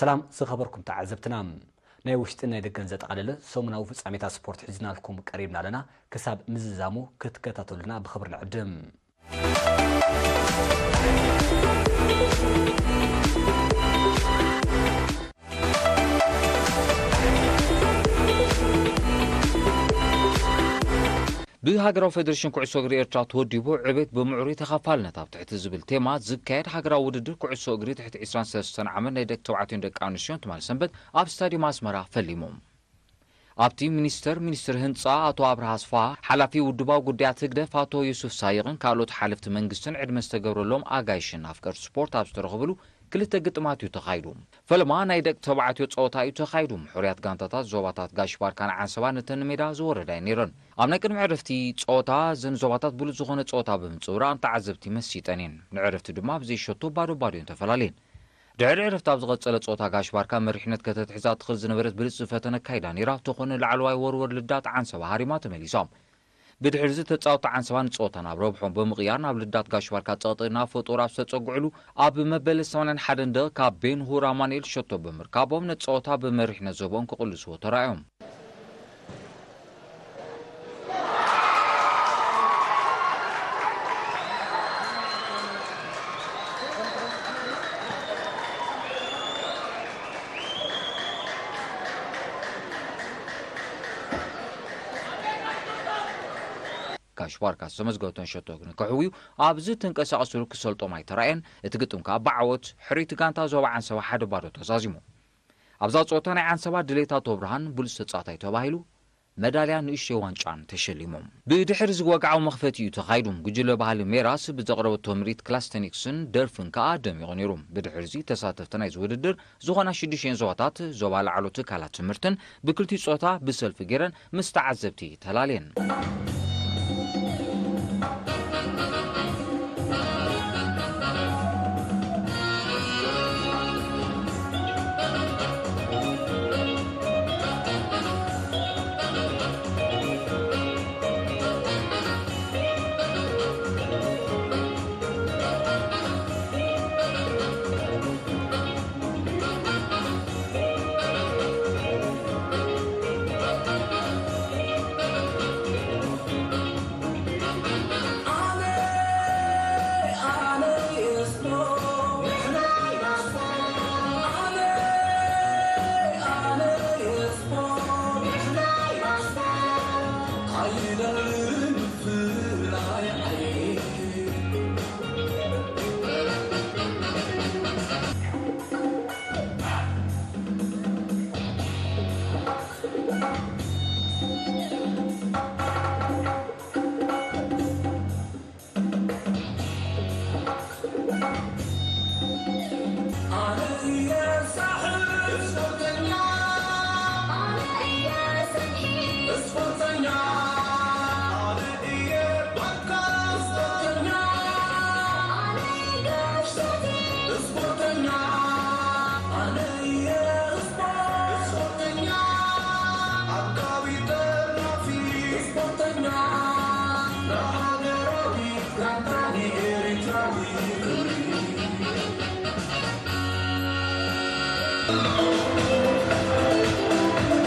ሰላም ዝኸበርኩም ተዓዘብትና፣ ናይ ውሽጥን ናይ ደገን ዘጠቓለለ ሰሙናዊ ፍጻሜታት ስፖርት ሒዝናልኩም ቀሪብና ኣለና። ክሳብ ምዝዛሙ ክትከታተሉና ብኽብሪ ንዕድም። ብሃገራዊ ፌደሬሽን ኩዕሶ እግሪ ኤርትራ ተወዲቡ፣ ዕቤት ብምዕሩይ ተኻፋልነት ኣብ ትሕቲ ዝብል ቴማ ዝካየድ ሃገራዊ ውድድር ኩዕሶ እግሪ ትሕቲ ዕስራን ሰለስተን ዓመት ናይ ደቂ ተባዕትዮን ደቂ ኣንስትዮን ትማሊ ሰንበት ኣብ ስታድዮም ኣስመራ ፈሊሙ። ኣብቲ ሚኒስተር ሚኒስትሪ ህንጻ ኣቶ ኣብርሃ ኣስፋ፣ ሓላፊ ውድባዊ ጉዳያት ህግደፍ ኣቶ ዩሱፍ ሳይቕን ካልኦት ሓለፍቲ መንግስትን ዕድመ ዝተገብረሎም ኣጋይሽን ኣፍቀርቲ ስፖርት ኣብ ዝተረኸብሉ ክልተ ግጥማት እዩ ተኻይዱ። ፈለማ ናይ ደቂ ተባዕትዮ ጸወታ እዩ ተኻይዱ። ሕሩያት ጋንታታት ዞባታት ጋሽ ባርካን ዓንሰባ ነተን ንሜዳ ዝወረዳ እየን ነይረን። ኣብ ናይ ቅድሚ ዕረፍቲ ጸወታ እዘን ዞባታት ብሉጽ ዝኾነ ጸወታ ብምጽውራን ተዓዘብቲ መሲጠን እየን። ንዕረፍቲ ድማ ብዘይ ሸቶ ባዶ ባዶ እየን ተፈላለየን። ድሕሪ ዕረፍቲ ኣብ ዝቐጸለ ጸወታ ጋሽ ባርካ መሪሕነት ከተትሕዛ ትኽእል ዝነበረት ብልጽቲ ፈተነ ኣካይዳ ነይራ። ተኾነ ላዕለዋይ ወርወር ልዳት ዓንሰባ ሃሪማ ተመሊሳ። ብድሕሪ እዚ ተጻወትቲ ዓንሰባ ንጸወታ ናብ ረብሖም ብምቕያር ናብ ልዳት ጋሽ ባርካ ጸቕጢ ናብ ፈጦር ኣብ ዝተጸግዕሉ ኣብ መበል ሰማንያን ሓደን ደቂቕ ካብ ቤን ሁር ኣማኑኤል ሸቶ ብምርካቦም ነቲ ጸወታ ብመሪሕነት ዞባኦም ክቕልስዎ ተራእዮም። ጋሽ ባርካ ዝተመዝገበተን ሸቶ ግን ከሕውዩ ኣብ ዝተንቀሳቐስሉ ክሰልጦም ኣይተራእየን። እቲ ግጥም ከኣ ብዓወት ሕሩይቲ ጋንታ ዞባ ዓንሰባ ሓደ ባዶ ተዛዚሙ። ኣብዛ ጸወታ ናይ ዓንሰባ ድሌት ኣቶ ብርሃን ብሉጽ ተጻዋታይ ተባሂሉ መዳልያ ንእሽተይ ዋንጫን ተሸሊሙ። ብድሕሪ እዚ ወግዓዊ መኽፈቲ እዩ ተኻይዱ። ጉጅለ ባህሊ ሜራስ ብዘቕረበቶ ምርኢት ክላስተኒክስን ደርፍን ከኣ ደሚቑ ነይሩ። ብድሕሪ እዚ ተሳተፍቲ ናይዚ ውድድር ዝኾና ሽዱሽተን ዞባታት፣ ዞባ ላዕሎ ትካላት ትምህርትን ብክልቲኡ ጾታ ብሰልፊ ገይረን ምስ ተዓዘብቲ ተላልየን።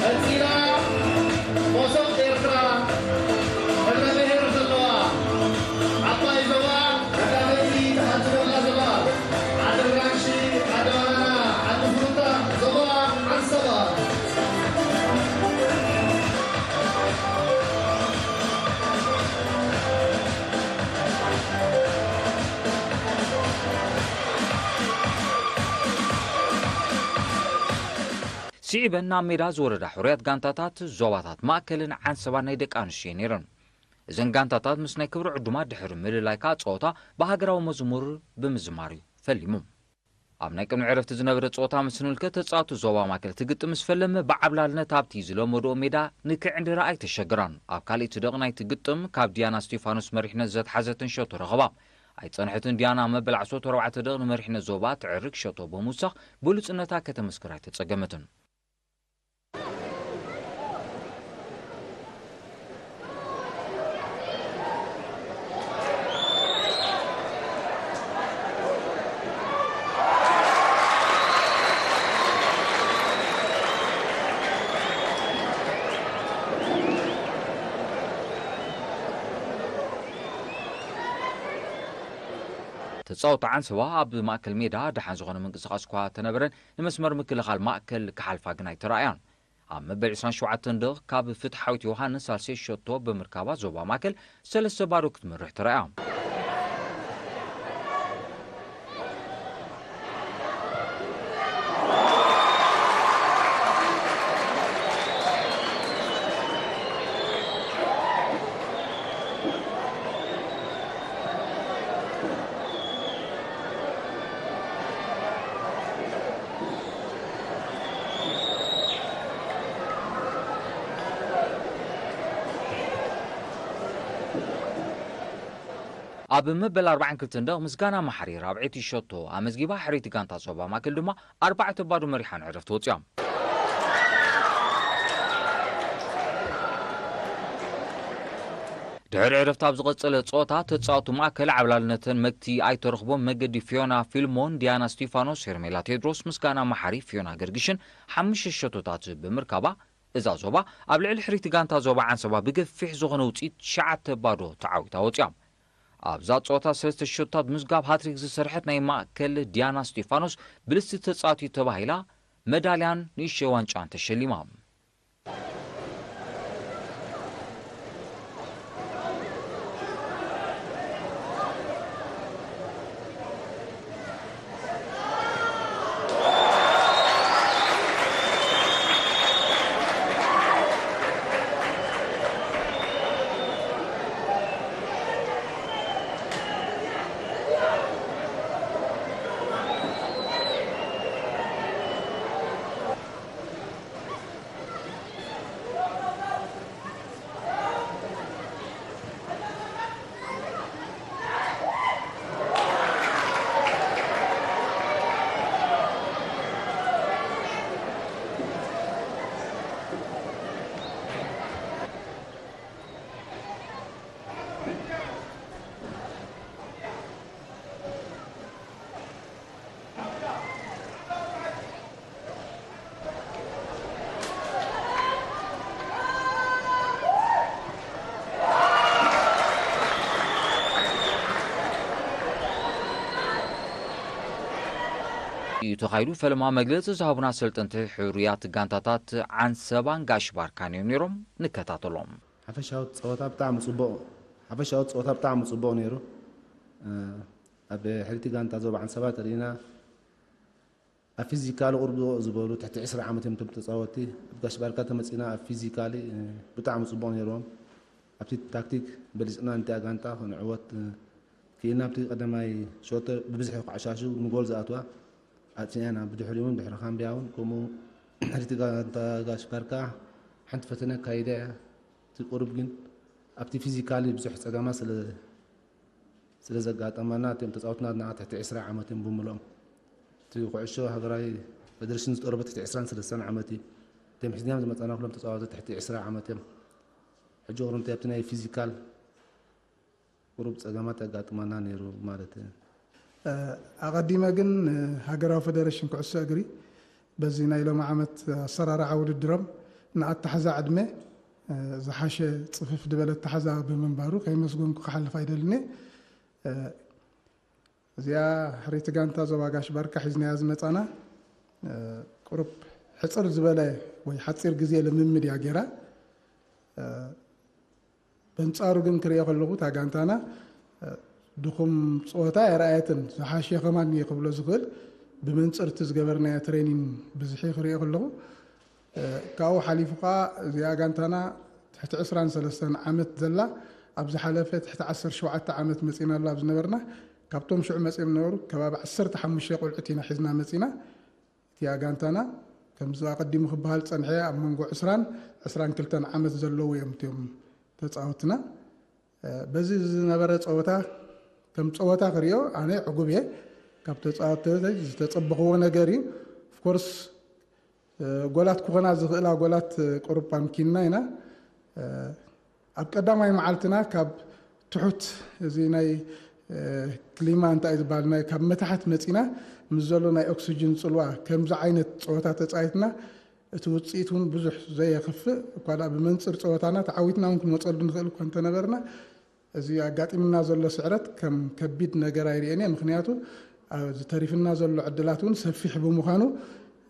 ቀጺላ መሶብ ኤርትራ፣ ሕብረ ብሄር ዘለዋ ዓባይ ዞባ፣ ቀዳመይቲ ተሓትበላ ዞባ፣ ዓዲ ብራንሺ፣ ዓዲ ባናና፣ ዓዲ ፍሩታ፣ ዞባ ዓንሰባ። ስዒበን ናብ ሜዳ ዝወረዳ ሕሩያት ጋንታታት ዞባታት ማእከልን ዓንሰባን ናይ ደቂ ኣንስትዮ ነይረን። እዘን ጋንታታት ምስ ናይ ክብሪ ዕዱማት ድሕሪ ምልላይ ከኣ ጸወታ ብሃገራዊ መዝሙር ብምዝማር እዩ ፈሊሙ። ኣብ ናይ ቅድሚ ዕረፍቲ ዝነበረ ጸወታ ምስ ንምልከት፣ ተጻወትቲ ዞባ ማእከል እቲ ግጥም ምስ ፈለመ ብዓብላልነት ኣብቲ ዝለመድኦ ሜዳ ንክዕንድራ ኣይተሸገራን። ኣብ ካልኣይቲ ደቕ ናይቲ ግጥም ካብ ዲያና እስቲፋኖስ መሪሕነት ዘትሓዘትን ሸቶ ረኸባ። ኣይጸንሐትን ዲያና መበል ዓሰርተ ኣርባዕተ ደቕ ንመሪሕነት ዞባ ትዕርግ ሸቶ ብምውሳኽ ብሉጽነታ ከተመስክር ኣይተጸገመትን። ተጻወቲ ዓንሰባ ኣብ ማእከል ሜዳ ደሓን ዝኾነ ምንቅስቓስ እኳ ተነበረን፣ ንመስመር ምክልኻል ማእከል ክሓልፋ ግን ኣይተራእያን። ኣብ መበል ዕስራን ሸውዓተን ደቕ ካብ ፍትሓዊት ዮሃንስ ሳልሰይ ሸቶ ብምርካባ ዞባ ማእከል ሰለስተ ባዶ ክትመርሕ ተራእያ። ኣብ መበል ኣርባዓን ክልተን ደቕ ምስጋና መሓሪ ራብዐይቲ ሸቶ ኣመዝጊባ፣ ሕርይቲ ጋንታ ዞባ ማእከል ድማ ኣርባዕተ ባዶ መሪሓ ንዕረፍቲ ወጺኦም። ድሕሪ ዕረፍቲ ኣብ ዝቐጸለ ጸወታ፣ ተጻወቲ ማእከል ዓብላልነተን መግቲ ኣይተረኽቦም መገዲ ፊዮና ፊልሞን፣ ዲያና ስቲፋኖስ፣ ሄርሜላ ቴድሮስ፣ ምስጋና መሓሪ፣ ፊዮና ገርግሽን ሓሙሽተ ሸቶታት ብምርካባ፣ እዛ ዞባ ኣብ ልዕሊ ሕርይቲ ጋንታ ዞባ ዓንሰባ ብገፊሕ ዝኾነ ውጽኢት ትሽዓተ ባዶ ተዓዊታ ወጺኣ። ኣብዛ ጸወታ ሰለስተ ሸቶታት ብምስጋብ ሃትሪክ ዝሰርሐት ናይ ማእከል ዲያና ስቲፋኖስ ብልስቲ ተጻዋቲት ተባሂላ መዳልያን ንእሽተይ ዋንጫን ተሸሊማ። እዩ ተኻይዱ። ፈለማ መግለጺ ዝሃቡና ኣሰልጠንቲ ሕሩያት ጋንታታት ዓንሰባን ጋሽ ባርካን እዮም ነይሮም። ንከታተሎም። ሓፈሻዊ ጸወታ ብጣዕሚ ጽቡቕ፣ ሓፈሻዊ ጸወታ ብጣዕሚ ጽቡቕ ነይሩ። እ፣ ኣብ ሕርይቲ ጋንታ ዞባ ዓንሰባ ተሪእና ኣብ ፊዚካሊ ቁሩብ ዝበሉ ትሕቲ ዕስራ ዓመት እዮም እቶም ተጻወትቲ። ኣብ ጋሽ ባርካ ተመጺና ኣብ ፊዚካሊ፣ እ፣ ብጣዕሚ ጽቡቕ ነይርዎም። ኣብቲ ታክቲክ በሊጽና ነቲኣ ጋንታ ክንዕወት፣ እ፣ ክኢልና። ኣብቲ ቀዳማይ ሸቶ ብብዝሒ ክዓሻሹ ንጎል ዝኣትዋ ኣጥፊእና ኢና። ብድሕሪኡ እውን ድሕሪ ካምቢያ እውን ከምኡ ሕርይቲ ጋንታ ጋሽ ባርካ ሓንቲ ፈተነ ኣካይዳ እያ። እቲ ቁሩብ ግን ኣብቲ ፊዚካሊ ብዙሕ ጸገማት ስለ ስለ ዘጋጠመና፣ እቶም ተጻወትና ናትና ትሕቲ ዕስራ ዓመት እዮም ብምልኦም። እቲ ኩዕሾ ሃገራዊ ፌደሬሽን ዝጠረቦ ትሕቲ ዕስራን ሰለስተን ዓመት እዩ። እቶም ሒዝናዮም ዝመጻና ኩሎም ተጻወቲ ትሕቲ ዕስራ ዓመት እዮም። ሕጂ ቁሩብ ኣብቲ ናይ ፊዚካል ቁሩብ ጸገማት የጋጥመና ነይሩ ማለት እዩ። እ፣ ኣቐዲመ ግን፣ እ፣ ሃገራዊ ፌደሬሽን ኩዕሶ እግሪ በዚ ናይ ሎሚ ዓመት ኣሰራርዓ ውድድሮም ንኣተሓዛ ዕድመ፣ እ፣ ዝሓሸ ጽፍፍ ዝበለ ኣተሓዛ ብምንባሩ ከይመስገንኩ ክሓልፍ ኣይደልን እየ። እ፣ እዚኣ ሕርይቲ ጋንታ ዞባ ጋሽ ባርካ ሒዝናያ ዝመጻና፣ እ፣ ቁሩብ ሕጽር ዝበለ ወይ ሓጺር ግዜ ልምምድ እያ ገይራ። እ፣ በንጻሩ ግን ክሪኦ ከለኹ እታ ጋንታና፣ እ፣ ድኹም ጸወታ ኣይረኣየትን። ዝሓሸ ከማን እየ ክብሎ ዝኽእል ብመንጽር እቲ ዝገበርናዮ ትሬኒን ብዝሒ ክሪኦ ከለኹ፣ እ፣ ካብኡ ሓሊፉ ከኣ እዚኣ ጋንታና ትሕቲ ዕስራን ሰለስተን ዓመት ዘላ፣ ኣብ ዝሓለፈ ትሕቲ ዓሰርተ ሸውዓተ ዓመት መጺና ኣሎ ኣብ ዝነበርና። ካብቶም ሽዑ መጺኦም ዝነበሩ ከባቢ ዓሰርተ ሓሙሽተ ቆልዑት ኢና ሒዝና መጺና። እቲኣ ጋንታና ከምዚ ኣቐዲሙ ክበሃል ዝጸንሐ ኣብ መንጎ ዕስራን ዕስራን ክልተን ዓመት ዘለዉ እዮም እቲኦም ተጻወትና። እ፣ በዚ ዝነበረ ጸወታ ከም ጸወታ ክሪኦ ኣነ ዕጉብ እየ። ካብ ተጻወትተይ ዝተጸበኽዎ ነገር እዩ። ኦፍኮርስ፣ እ፣ ጎላት ክኾና ዝኽእላ ጎላት፣ እ፣ ቁሩብ ኣምኪንና ኢና። እ፣ ኣብ ቀዳማይ መዓልትና ካብ ትሑት እዚ ናይ፣ እ፣ ክሊማ እንታይ እዩ ዝበሃል፣ ናይ ካብ መታሕት መጺና ምስ ዘሎ ናይ ኦክስጅን ጽልዋ ከምዚ ዓይነት ጸወታ ተጻዊትና እቲ ውጽኢት እውን ብዙሕ ዘየኽፍእ እኳ ደኣ ብመንጽር ጸወታና ተዓዊትና እውን ክንወጸሉ ንኽእል እኳ እንተነበርና፣ እዚ ኣጋጢምና ዘሎ ስዕረት ከም ከቢድ ነገር ኣይርእየን እየ። ምኽንያቱ፣ አ፣ ዝተሪፍና ዘሎ ዕድላት እውን ሰፊሕ ብምዃኑ፣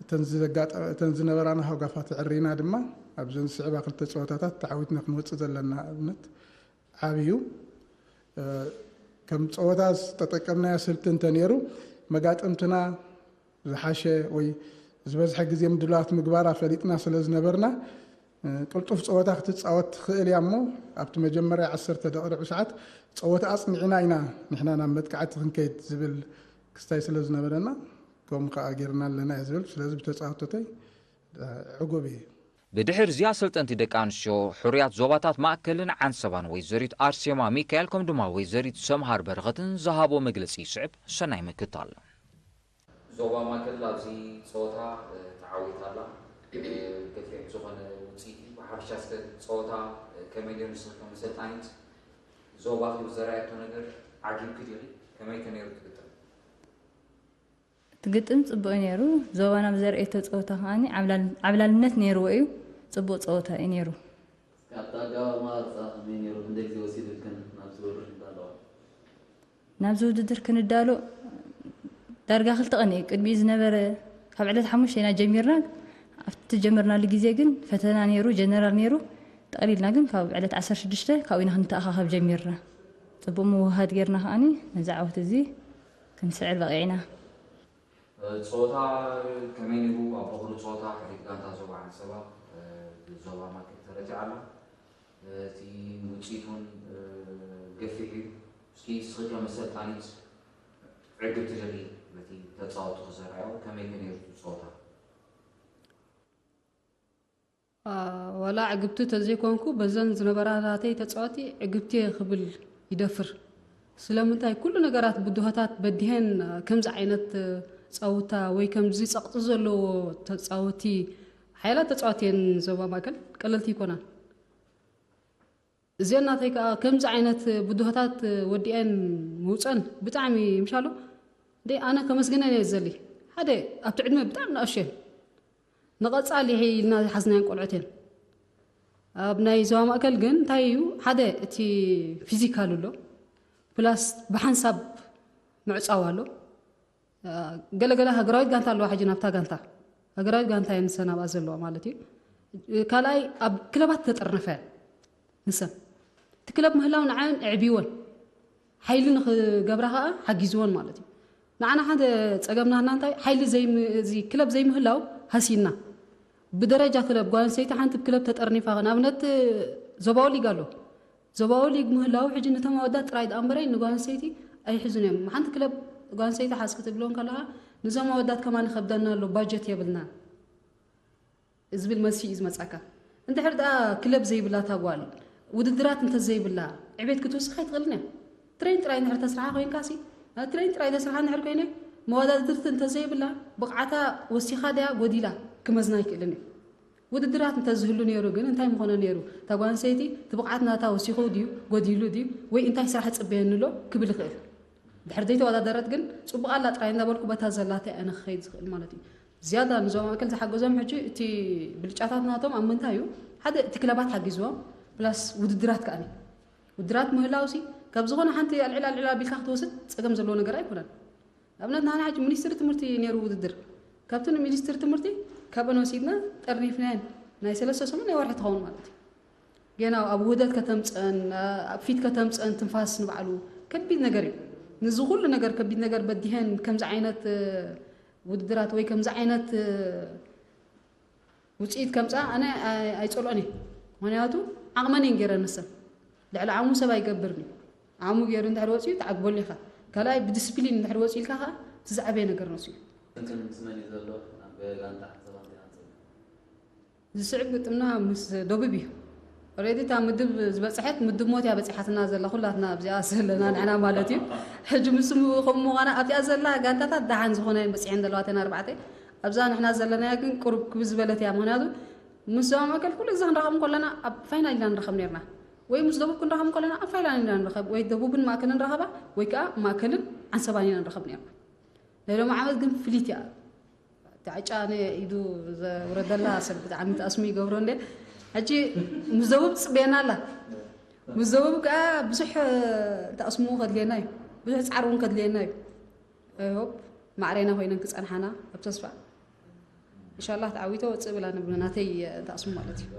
እተን ዘጋጠ-፣ እተን ዝነበራና ሃጓፋት ኣዕሪና ድማ ኣብዘን ዝስዕባ ክልተ ጸወታታት ተዓዊትና ክንወጽእ ዘለና እምነት ዓቢ እዩ። እ፣ ከም ጸወታ ዝተጠቀምናዮ ስልቲ እንተነይሩ፣ መጋጥምትና ዝሓሸ ወይ ዝበዝሐ ግዜ ምድላዋት ምግባራ ፈሊጥና ስለ ዝነበርና፣ እ፣ ቅልጡፍ ጸወታ ክትጻወት ትኽእል እያ እሞ፣ ኣብቲ መጀመርያ ዓሰርተ ደቂቕ ርብዒ ሰዓት ጸወታ ኣጽኒዕና ኢና ንሕና ናብ መጥቃዕቲ ክንከይድ ዝብል ክስታይ ስለ ዝነበረና፣ ከምኡ ከኣ ጌርና ኣለና እየ ዝብል። ስለዚ ብተጻወቶተይ፣ እ፣ ዕጉብ እየ። ብድሕርዚ ኣሰልጠንቲ ደቂ ኣንስትዮ ሕሩያት ዞባታት ማእከልን ዓንሰባን ወይዘሪት ኣርሴማ ሚካኤል ከምኡ ድማ ወይዘሪት ሰምሃር በረኸትን ዝሃቦ መግለጺ ይስዕብ። ሰናይ ምክታል። ዞባ ማእከል ኣብዚ ጸወታ፣ እ፣ ተዓዊታ ኣላ። እ፣ ገፊሕ ብዝኾነ ውጽኢት እዩ። ብሓፈሻ እስከ ጸወታ፣ እ፣ ከመይ ነይሩ? ንስኺ ከም ኣሰልጣኒት ዞባኺ ብዘርኣየቶ ነገር ዓጊብኪ ዲኺ? ከመይ ከ ነይሩ እቲ ግጥም? እቲ ግጥም ጽቡቕ እዩ ነይሩ። ዞባና ብዘርእየቶ ጸወታ ከኣ ዓብላል-፣ ዓብላልነት ነይርዎ እዩ። ጽቡቕ ጸወታ እዩ ነይሩ። እስከ ኣብቲ ኣገባብ ኣመራርጻ ከመይ ነይሩ? ክንደይ ግዜ ወሲዱልክን ናብዚ ውድድር ክንዳለዋ? ናብዚ ውድድር ክንዳሎ ዳርጋ ክልተ ቀን እዩ ቅድሚኡ ዝነበረ። ካብ ዕለት ሓሙሽተ ኢና ጀሚርና። ኣብቲ ጀመርናሉ ግዜ ግን ፈተና ነይሩ፣ ጀነራል ነይሩ። ጠቕሊልና ግን ካብ ዕለት ዓሰርተ ሽዱሽተ ካብኡ ኢና ክንተኣኻኸብ ጀሚርና። ጽቡቕ ምውህሃድ ጌርና ከኣኒ ነዚ ዓወት እዚ ክንስዕር በቒዕና። ጸወታ ከመይ ነይሩ? ኣብ በኹሪ ጸወታ ሕዲት ጋንታ ዞባ ዓንሰባ ብዞባ ማእከል ተረቲዓ ኣላ። እቲ ውጽኢት እውን ገፊሕ እዩ። እስኪ ንስኺ ከም ኣሰልጣኒት ዕግብቲ ዲኺ በቲ ተጻወትኺ ዘርኣዮ? ከመይ ከ ነይሩ እቲ ጸወታ? ዋላ ዕግብቲ ተዘይኮንኩ በዘን ዝነበራ ናተይ ተጻወቲ ዕግብቲ እየ ክብል ይደፍር። ስለምንታይ ኩሉ ነገራት ብድሆታት በዲሀን ከምዚ ዓይነት ጸውታ ወይ ከምዚ ጸቕጢ ዘለዎ ተጻወቲ ሓያላት ተጻወቲ እየን ዞባ ማእከል ቀለልቲ ይኮናን። እዚአን ናተይ ከዓ ከምዚ ዓይነት ብድሆታት ወዲአን ምውፀን ብጣዕሚ ምሻሎ ደይ ኣነ ከመስግነን እየ ዘሊ ሓደ ኣብቲ ዕድመ ብጣዕሚ ንኣሽየን ንቐጻሊ ኢልና ዝሓዝናየን ቆልዑት እየን ኣብ ናይ ዞባ ማእከል ግን እንታይ እዩ ሓደ እቲ ፊዚካል ኣሎ ፕላስ ብሓንሳብ ምዕፃው ኣሎ ገለገለ ሃገራዊት ጋንታ ኣለዋ ሕጂ ናብታ ጋንታ ሃገራዊት ጋንታ እየን ንሰን ኣብኣ ዘለዋ ማለት እዩ ካልኣይ ኣብ ክለባት ተጠርነፈ እየን ንሰን እቲ ክለብ ምህላው ንዓየን ኣዕብይወን ሓይሊ ንክገብራ ከዓ ሓጊዝወን ማለት እዩ ንዓና ሓደ ፀገምናና እንታይ ሓይሊ እዚ ክለብ ዘይምህላው ሃሲና ብደረጃ ክለብ ጓል ኣንስተይቲ ሓንቲ ክለብ ተጠርኒፋ ንኣብነት ዞባዊ ሊግ ኣሎ ዞባዊ ሊግ ምህላው ሕጂ ነቶም ኣወዳት ጥራይ ደኣ እምበረይ ንጓል ኣንስተይቲ ኣይሕዙን እዮም ሓንቲ ክለብ ጓል ኣንስተይቲ ሓዝ ክትብሎ እንከለኻ ንዞም ኣወዳት ከማን ይኸብደና ኣሎ ባጀት የብልና ዝብል መልሲ እዩ ዝመጻካ እንድሕር ደኣ ክለብ ዘይብላ እታ ጓል ውድድራት እንተዘይብላ ዕቤት ክትውስኽ ኣይትኽእልን እያ ትሬን ጥራይ እንድሕር ተስርሓ ኮይንካ ሲ ትሬን ጥራይ ተስርሓ እንድሕር ኮይነ መወዳድርቲ እንተዘይብላ ብቕዓታ ወሲኻ ድያ ጎዲላ ክመዝና ኣይክእልን እዩ ውድድራት እንተዝህሉ ነይሩ ግን እንታይ ምኾነ ነይሩ እታ ጓል ኣንስተይቲ እቲ ብቕዓት ናታ ወሲኹ ድዩ ጎዲሉ ድዩ ወይ እንታይ ስራሕ ይፅበየኒ ኣሎ ክብል ይኽእል ድሕር ዘይተወዳደረት ግን ፅቡቕ ኣላ ጥራይ እንዳበልኩ በታ ዘላተይ ኣነ ክኸይድ ዝኽእል ማለት እዩ ዝያዳ ንዞም ማእከል ዝሓገዞም ሕጂ እቲ ብልጫታት ናቶም ኣብ ምንታይ እዩ ሓደ እቲ ክለባት ሓጊዝዎም ፕላስ ውድድራት ከኣ ውድድራት ምህላው ሲ ካብ ዝኾነ ሓንቲ ኣልዕል ኣልዕል ኣቢልካ ክትወስድ ፀገም ዘለዎ ነገር ኣይኮነን ኣብነት ንሃና ሕጂ ሚኒስትሪ ትምህርቲ ነይሩ ውድድር ካብቲ ሚኒስትሪ ትምህርቲ ካብአን ወሲድና ጠርኒፍናየን ናይ ሰለስተ ሰሙን ናይ ወርሒ ትኸውን ማለት እዩ ጌና ኣብ ውህደት ከተምፀን ኣብ ፊት ከተምፀን ትንፋስ ንባዕሉ ከቢድ ነገር እዩ ንዚ ኩሉ ነገር ከቢድ ነገር በዲሀን ከምዚ ዓይነት ውድድራት ወይ ከምዚ ዓይነት ውፅኢት ከምፃ ኣነ ኣይፀልኦን እየ ምክንያቱ ዓቕመን እየን ገይረን ንሰን ልዕሊ ዓሙ ሰብ ኣይገብርን እዩ ዓሙ ገይሩ እንድሕር ወፂኡ ተዓግበሉ ኢኻ ካልኣይ ብዲስፕሊን እንድሕር ወፂኡ ኢልካ ከዓ እቲ ዝዓበየ ነገር ነሱ እዩ እንትን ምስ መን እዩ ዘሎ ኣብ ጋንታ ሓንሰባ እንታይ ኣንፅር ዝስዕብ ግጥምና ምስ ደቡብ እዩ ኦሬዲ እታ ምድብ ዝበፅሐት ምድብ ሞት እያ በፂሓትና ዘላ ኩላትና ኣብዚኣ ዘለና ንሕና ማለት እዩ ሕጂ ምስ ከም ምዃና ኣብዚኣ ዘላ ጋንታታት ደሓን ዝኾነ እየን በፂሐን ዘለዋ ተን ኣርባዕተ ኣብዛ ንሕና ዘለናያ ግን ቁሩብ ክብ ዝበለት እያ ምክንያቱ ምስ ዞባ ማእከል ኩሉ ግዜ ክንረኸብ ከለና ኣብ ፋይናል ኢና ንረኸብ ነርና ወይ ምስ ደቡብ ክንረኸብ ከለና ኣብ ፋይናል ኢና ንረኸብ ወይ ደቡብን ማእከልን ረኸባ ወይ ከዓ ማእከልን ዓንሰባን ኢና ንረኸብ ነርና ናይ ሎም ዓመት ግን ፍሊት እያ እቲ ዕጫ ኢዱ ዘውረደላ ሰብ ብጣዕሚ ተኣስሙ ይገብሮ እንደ ሕጂ ምስ ደቡብ ትፅበየና ኣላ ምስ ዘበቡ ከዓ ብዙሕ ተኣስሙ ከድልየና እዩ። ብዙሕ ፃዕሪ እውን ከድልየና እዩ። ሆፕ ማዕሬና ኮይነን ክፀንሓና ኣብ ተስፋ። እንሻላ ተዓዊተ ወፅእ ብላ ንብሎ ናተይ ተኣስሙ ማለት እዩ።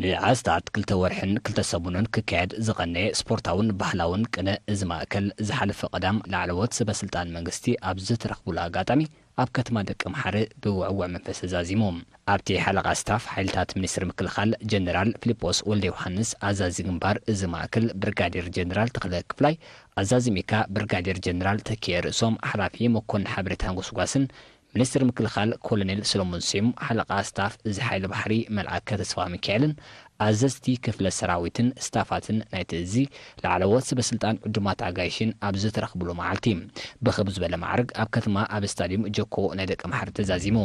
ንኣስታት ክልተ ወርሕን ክልተ ሰሙንን ክካየድ ዝቐነየ ስፖርታውን ባህላውን ቅነ እዚ ማእከል ዝሓለፈ ቀዳም ላዕለዎት ሰበስልጣን መንግስቲ ኣብ ዝተረኽቡሉ ኣጋጣሚ ኣብ ከተማ ደቀምሓረ ብውዕውዕ መንፈስ ተዛዚሙ። ኣብቲ ሓለቓ ስታፍ ሓይልታት ሚኒስትሪ ምክልኻል ጀነራል ፊሊጶስ ወልደዮሃንስ፣ ኣዛዚ ግንባር እዚ ማእከል ብርጋዴር ጀነራል ተኽለ ክፍላይ፣ ኣዛዚ ሚካ ብርጋዴር ጀነራል ተኪኤ ርእሶም፣ ሓላፊ መኮንን ሓበሬታን ጎስጓስን ሚኒስትሪ ምክልኻል ኮሎኔል ሰሎሞን ስዩም፣ ሓለቓ ስታፍ እዚ ሓይሊ ባሕሪ መልኣከ ተስፋሚካኤልን ኣዘዝቲ ክፍለ ሰራዊትን ስታፋትን ናይቲ እዚ ላዕለዎት ሰበስልጣን ዕዱማት ኣጋይሽን ኣብ ዝተረኽብሉ መዓልቲ ብኽብ ዝበለ ማዕርግ ኣብ ከተማ ኣብ ስታድዩም ጀኮ ናይ ደቀምሓረ ተዛዚሙ።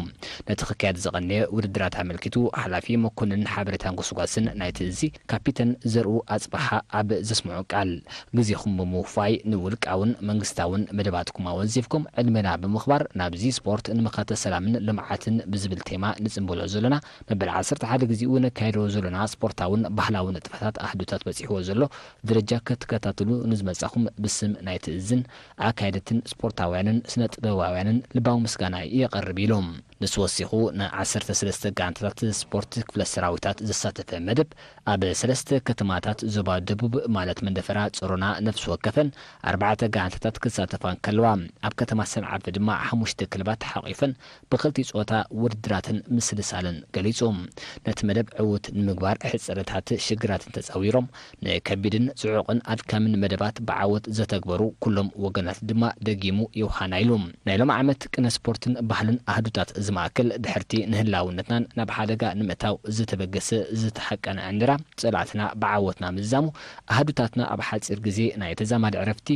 ነቲ ክካየድ ዝቐነየ ውድድራት ኣመልኪቱ ሓላፊ መኮንንን ሓበሬታን ጎስጓስን ናይቲ እዚ ካፒተን ዘርኡ ኣጽበሓ ኣብ ዘስምዖ ቃል፣ ግዜኹም ብምውፋይ ንውልቃውን መንግስታውን መደባትኩም ኣወንዚፍኩም ዕድመና ብምኽባር ናብዚ ስፖርት ንምኽተ ሰላምን ልምዓትን ብዝብል ቴማ ንጽንበሎ ዘሎና መበል ዓሰርተ ሓደ ግዜኡ ነካይዶ ዘሎና ስፖርታውን ባህላውን ንጥፈታት ኣህዱታት በጺሕዎ ዘሎ ደረጃ ክትከታተሉ ንዝመጻኹም ብስም ናይቲ እዝን ኣካየድትን ስፖርታውያንን ስነ ጥበባውያንን ልባዊ ምስጋና የቐርብ ኢሉ። ንሱ ወሲኹ ንዓሰርተ ሰለስተ ጋንታታት ስፖርት ክፍለ ሰራዊታት ዘሳተፈ መደብ ኣብ ሰለስተ ከተማታት ዞባ ደቡብ ማለት መንደፈራ፣ ጾሮና፣ ነፍሲ ወከፈን ኣርባዕተ ጋንታታት ክሳተፋ እንከለዋ ኣብ ከተማ ሰንዓፈ ድማ ሓሙሽተ ክለባት ሓቒፈን ብኽልቲኡ ጾታ ውድድራትን ምስልሳልን ገሊጹ። ነቲ መደብ ዕዉት ንምግባር ሕጽረታት ሽግራትን ተጻዊሮም ንከቢድን ጽዑቕን ኣድካምን መደባት ብዓወት ዘተግበሩ ኩሎም ወገናት ድማ ደጊሙ ዮሃና ኢሉ። ናይ ሎም ዓመት ቅነ ስፖርትን ባህልን ኣህዱታት ዝማእክል ድሕርቲ ንህላውነትናን ናብ ሓደጋ ንምእታው ዝተበገሰ ዝተሓቀነ ዕንድራ ጸላእትና ብዓወትና ምዛሙ ኣህዱታትና ኣብ ሓጺር ግዜ ናይ ተዛማዲ ዕረፍቲ